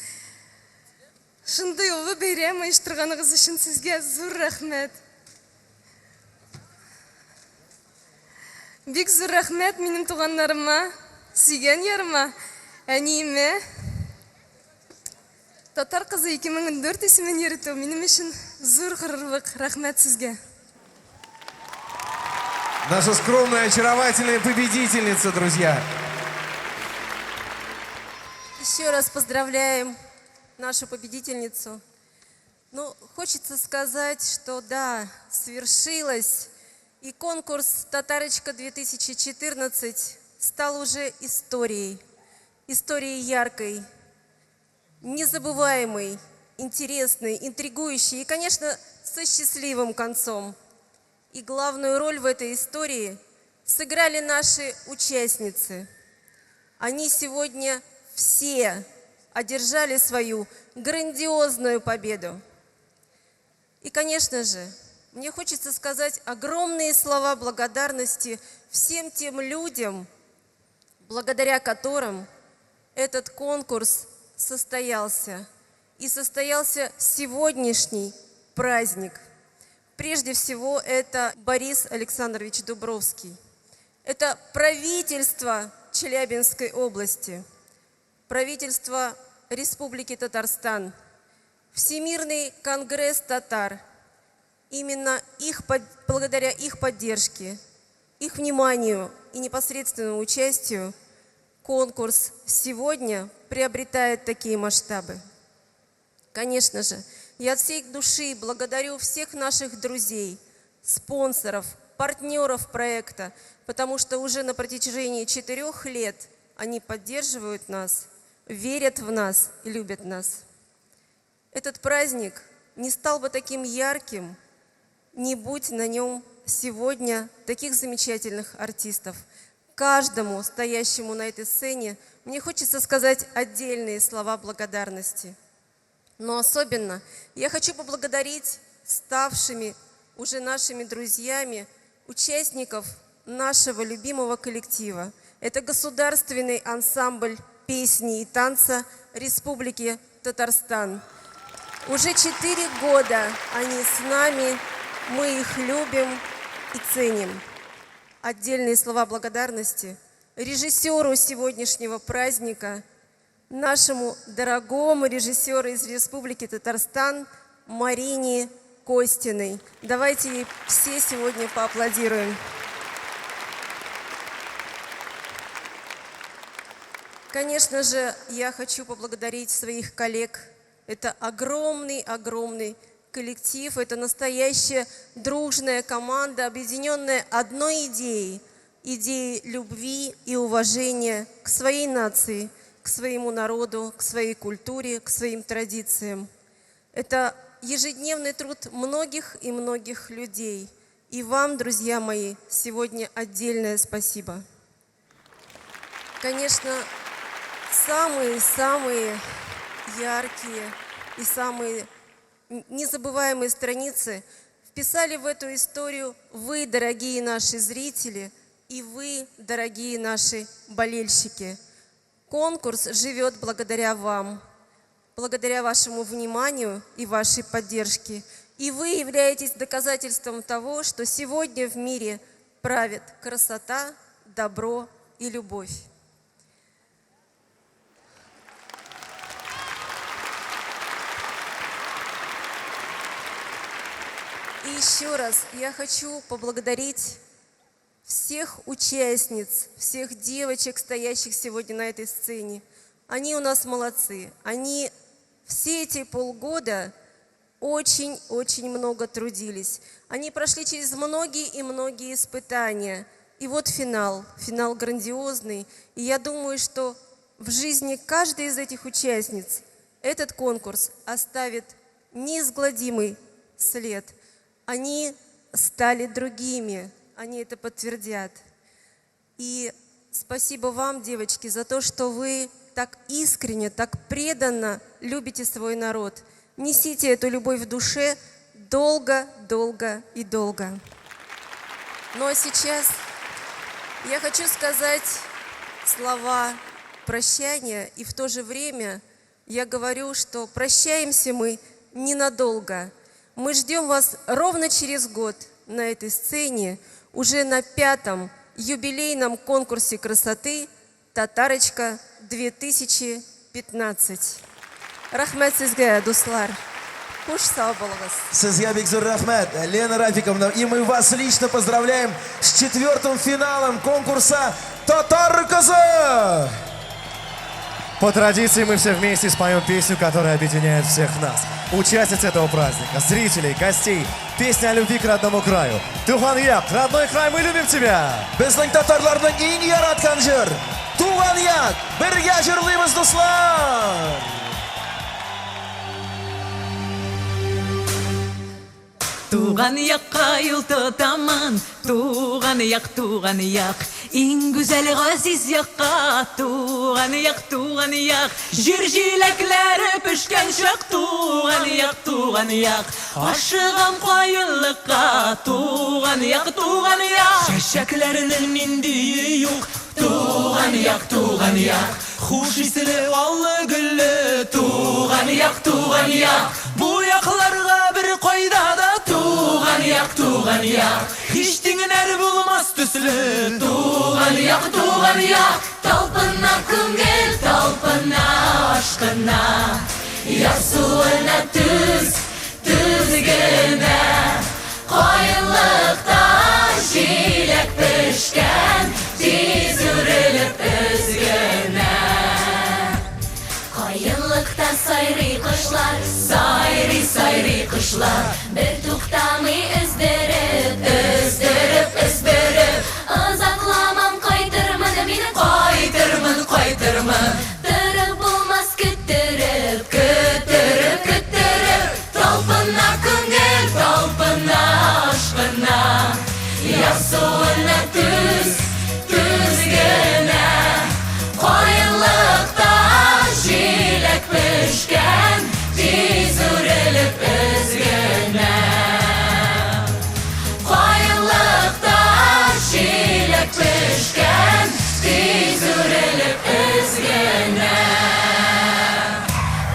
Шундый олы бәйрәм оештырганыгыз өчен сезгә зур рәхмәт. Бик зур рәхмәт минем туганнарыма, сөйгән ярыма, әниемә. Татар кызы 2014 исемен йөртү минем өчен зур горурлык. Рәхмәт сезгә. Наша скромная, очаровательная победительница, друзья. Еще раз поздравляем нашу победительницу. Ну, хочется сказать, что да, свершилось. И конкурс «Татарочка-2014» стал уже историей. Историей яркой, незабываемой, интересной, интригующей и, конечно, со счастливым концом. И главную роль в этой истории сыграли наши участницы. Они сегодня все одержали свою грандиозную победу. И, конечно же, мне хочется сказать огромные слова благодарности всем тем людям, благодаря которым этот конкурс состоялся. И состоялся сегодняшний праздник. Прежде всего, это Борис Александрович Дубровский. Это правительство Челябинской области, правительство Республики Татарстан, Всемирный конгресс татар. Именно их, благодаря их поддержке, их вниманию и непосредственному участию конкурс сегодня приобретает такие масштабы. Конечно же, я от всей души благодарю всех наших друзей, спонсоров, партнеров проекта, потому что уже на протяжении 4 лет они поддерживают нас, верят в нас и любят нас. Этот праздник не стал бы таким ярким, не будь на нем сегодня таких замечательных артистов. Каждому, стоящему на этой сцене, мне хочется сказать отдельные слова благодарности. Но особенно я хочу поблагодарить ставшими уже нашими друзьями участников нашего любимого коллектива. Это государственный ансамбль песни и танца Республики Татарстан. Уже 4 года они с нами, мы их любим и ценим. Отдельные слова благодарности режиссеру сегодняшнего праздника, нашему дорогому режиссеру из Республики Татарстан Марине Костиной. Давайте ей все сегодня поаплодируем. Конечно же, я хочу поблагодарить своих коллег. Это огромный-огромный коллектив, это настоящая дружная команда, объединенная одной идеей, идеей любви и уважения к своей нации, к своему народу, к своей культуре, к своим традициям. Это ежедневный труд многих и многих людей. И вам, друзья мои, сегодня отдельное спасибо. Конечно, самые-самые яркие и самые незабываемые страницы вписали в эту историю вы, дорогие наши зрители, и вы, дорогие наши болельщики. Конкурс живет благодаря вам, благодаря вашему вниманию и вашей поддержке. И вы являетесь доказательством того, что сегодня в мире правят красота, добро и любовь. И еще раз я хочу поблагодарить всех участниц, всех девочек, стоящих сегодня на этой сцене. Они у нас молодцы. Они все эти полгода очень-очень много трудились. Они прошли через многие и многие испытания. И вот финал, финал грандиозный. И я думаю, что в жизни каждой из этих участниц этот конкурс оставит неизгладимый след. Они стали другими, они это подтвердят. И спасибо вам, девочки, за то, что вы так искренне, так преданно любите свой народ. Несите эту любовь в душе долго, долго и долго. Ну а сейчас я хочу сказать слова прощания, и в то же время я говорю, что прощаемся мы ненадолго. Мы ждем вас ровно через год на этой сцене, уже на 5-м юбилейном конкурсе красоты «Татарочка 2015». Рәхмәт сезгә, дуслар. Хуш сау булыгыз. Сезгә бик зур рәхмәт, Лена Рафиковна. И мы вас лично поздравляем с 4-м финалом конкурса «Татар кызы». По традиции мы все вместе споем песню, которая объединяет всех нас. Участниц этого праздника, зрителей, гостей. Песня о любви к родному краю. Туган як, родной край, мы любим тебя! Безнең татарларның иң яраткан җыр. Туган як, бергә җырлыйбыз, дуслар! Туган якка юл тотамын, туган як, туган як, иң гүзәл газиз якка, туган як, туган як, җир җиләкләре пешкән чак, туган як, туган як, ашыгам каенлыкка, туган як, туган як, Чәчәкләренең ниндие юк, туган як, туган як, хуш исле аллы гөлле, туган як, туган як, бу якларга бер кайда да туган як, туган як, һич тиңнәр булмас төсле, туган як, туган як, Талпына күңел, талпына ашкына, ярсуына түз, түз генә. Каенлыкта җиләк пешкән, тиз үрелеп өзгенә. Каенлыкта сайрый кошлар, сайрый, сайрый кошлар, бер туктамый өздереп, өздереп, өздереп. Озакламам кайтырмын мин, кайтырмын, кайтырмын. Торып булмас көттереп, көттереп, көттереп. Талпына күңел, талпына ашкына, ярсуына түз, түз генә. Каенлыкта җиләк пешкән, тиз үрелеп өзгенә. Каенлыкта җиләк пешкән, тиз үрелеп өзгенә.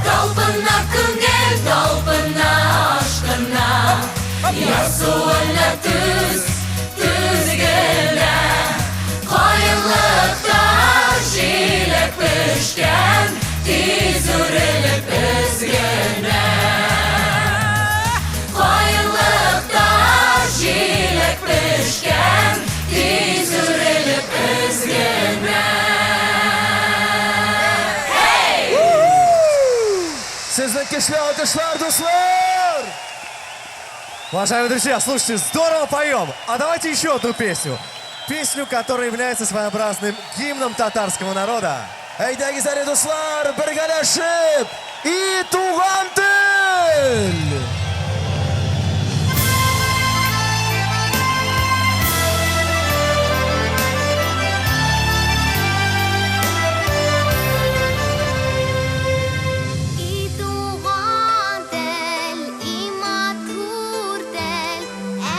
Талпына күңел, талпына ашкына, ярсуына түз, түз генә. Каенлыкта җиләк пешкән, тиз үрелеп өзгенә. Каенлыкта җиләк пешкән, тиз үрелеп өзгенә. Сезнең көчле алкышлар, дуслар! Уважаемые друзья, слушайте, здорово поем! А давайте еще одну песню. Песню, которая является своеобразным гимном татарского народа. Әйдәгез әле, дуслар, бергәләшеп, и туган тел! И туган тел, и матур тел,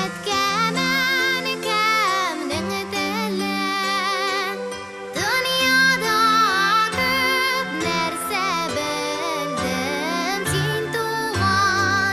әткәм, әнкәмнең теле. Дөньяда күп нәрсә белдем, син туган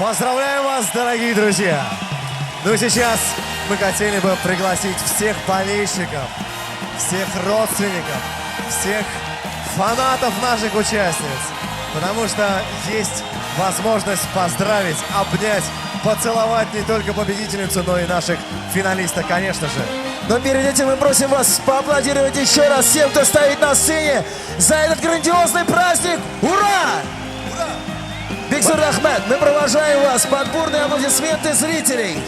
Поздравляем вас, дорогие друзья! Ну и сейчас мы хотели бы пригласить всех болельщиков, всех родственников, всех фанатов наших участниц, потому что есть возможность поздравить, обнять, поцеловать не только победительницу, но и наших финалистов, конечно же. Но перед этим мы просим вас поаплодировать еще раз всем, кто стоит на сцене, за этот грандиозный праздник. Ура! Бик зур рәхмәт, мы провожаем вас под бурные аплодисменты зрителей.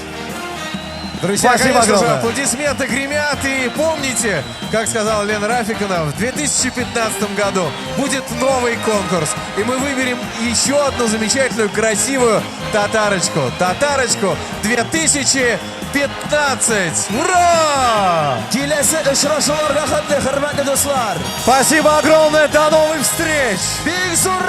Друзья, Спасибо конечно же, огромное. аплодисменты гремят. И помните, как сказала Лена Рафиковна, в 2015 году будет новый конкурс. И мы выберем еще одну замечательную, красивую татарочку. Татарочку 2015. Ура! Киләсе очрашуларга хәтле, хөрмәтле дуслар. Спасибо огромное, до новых встреч! Бик зур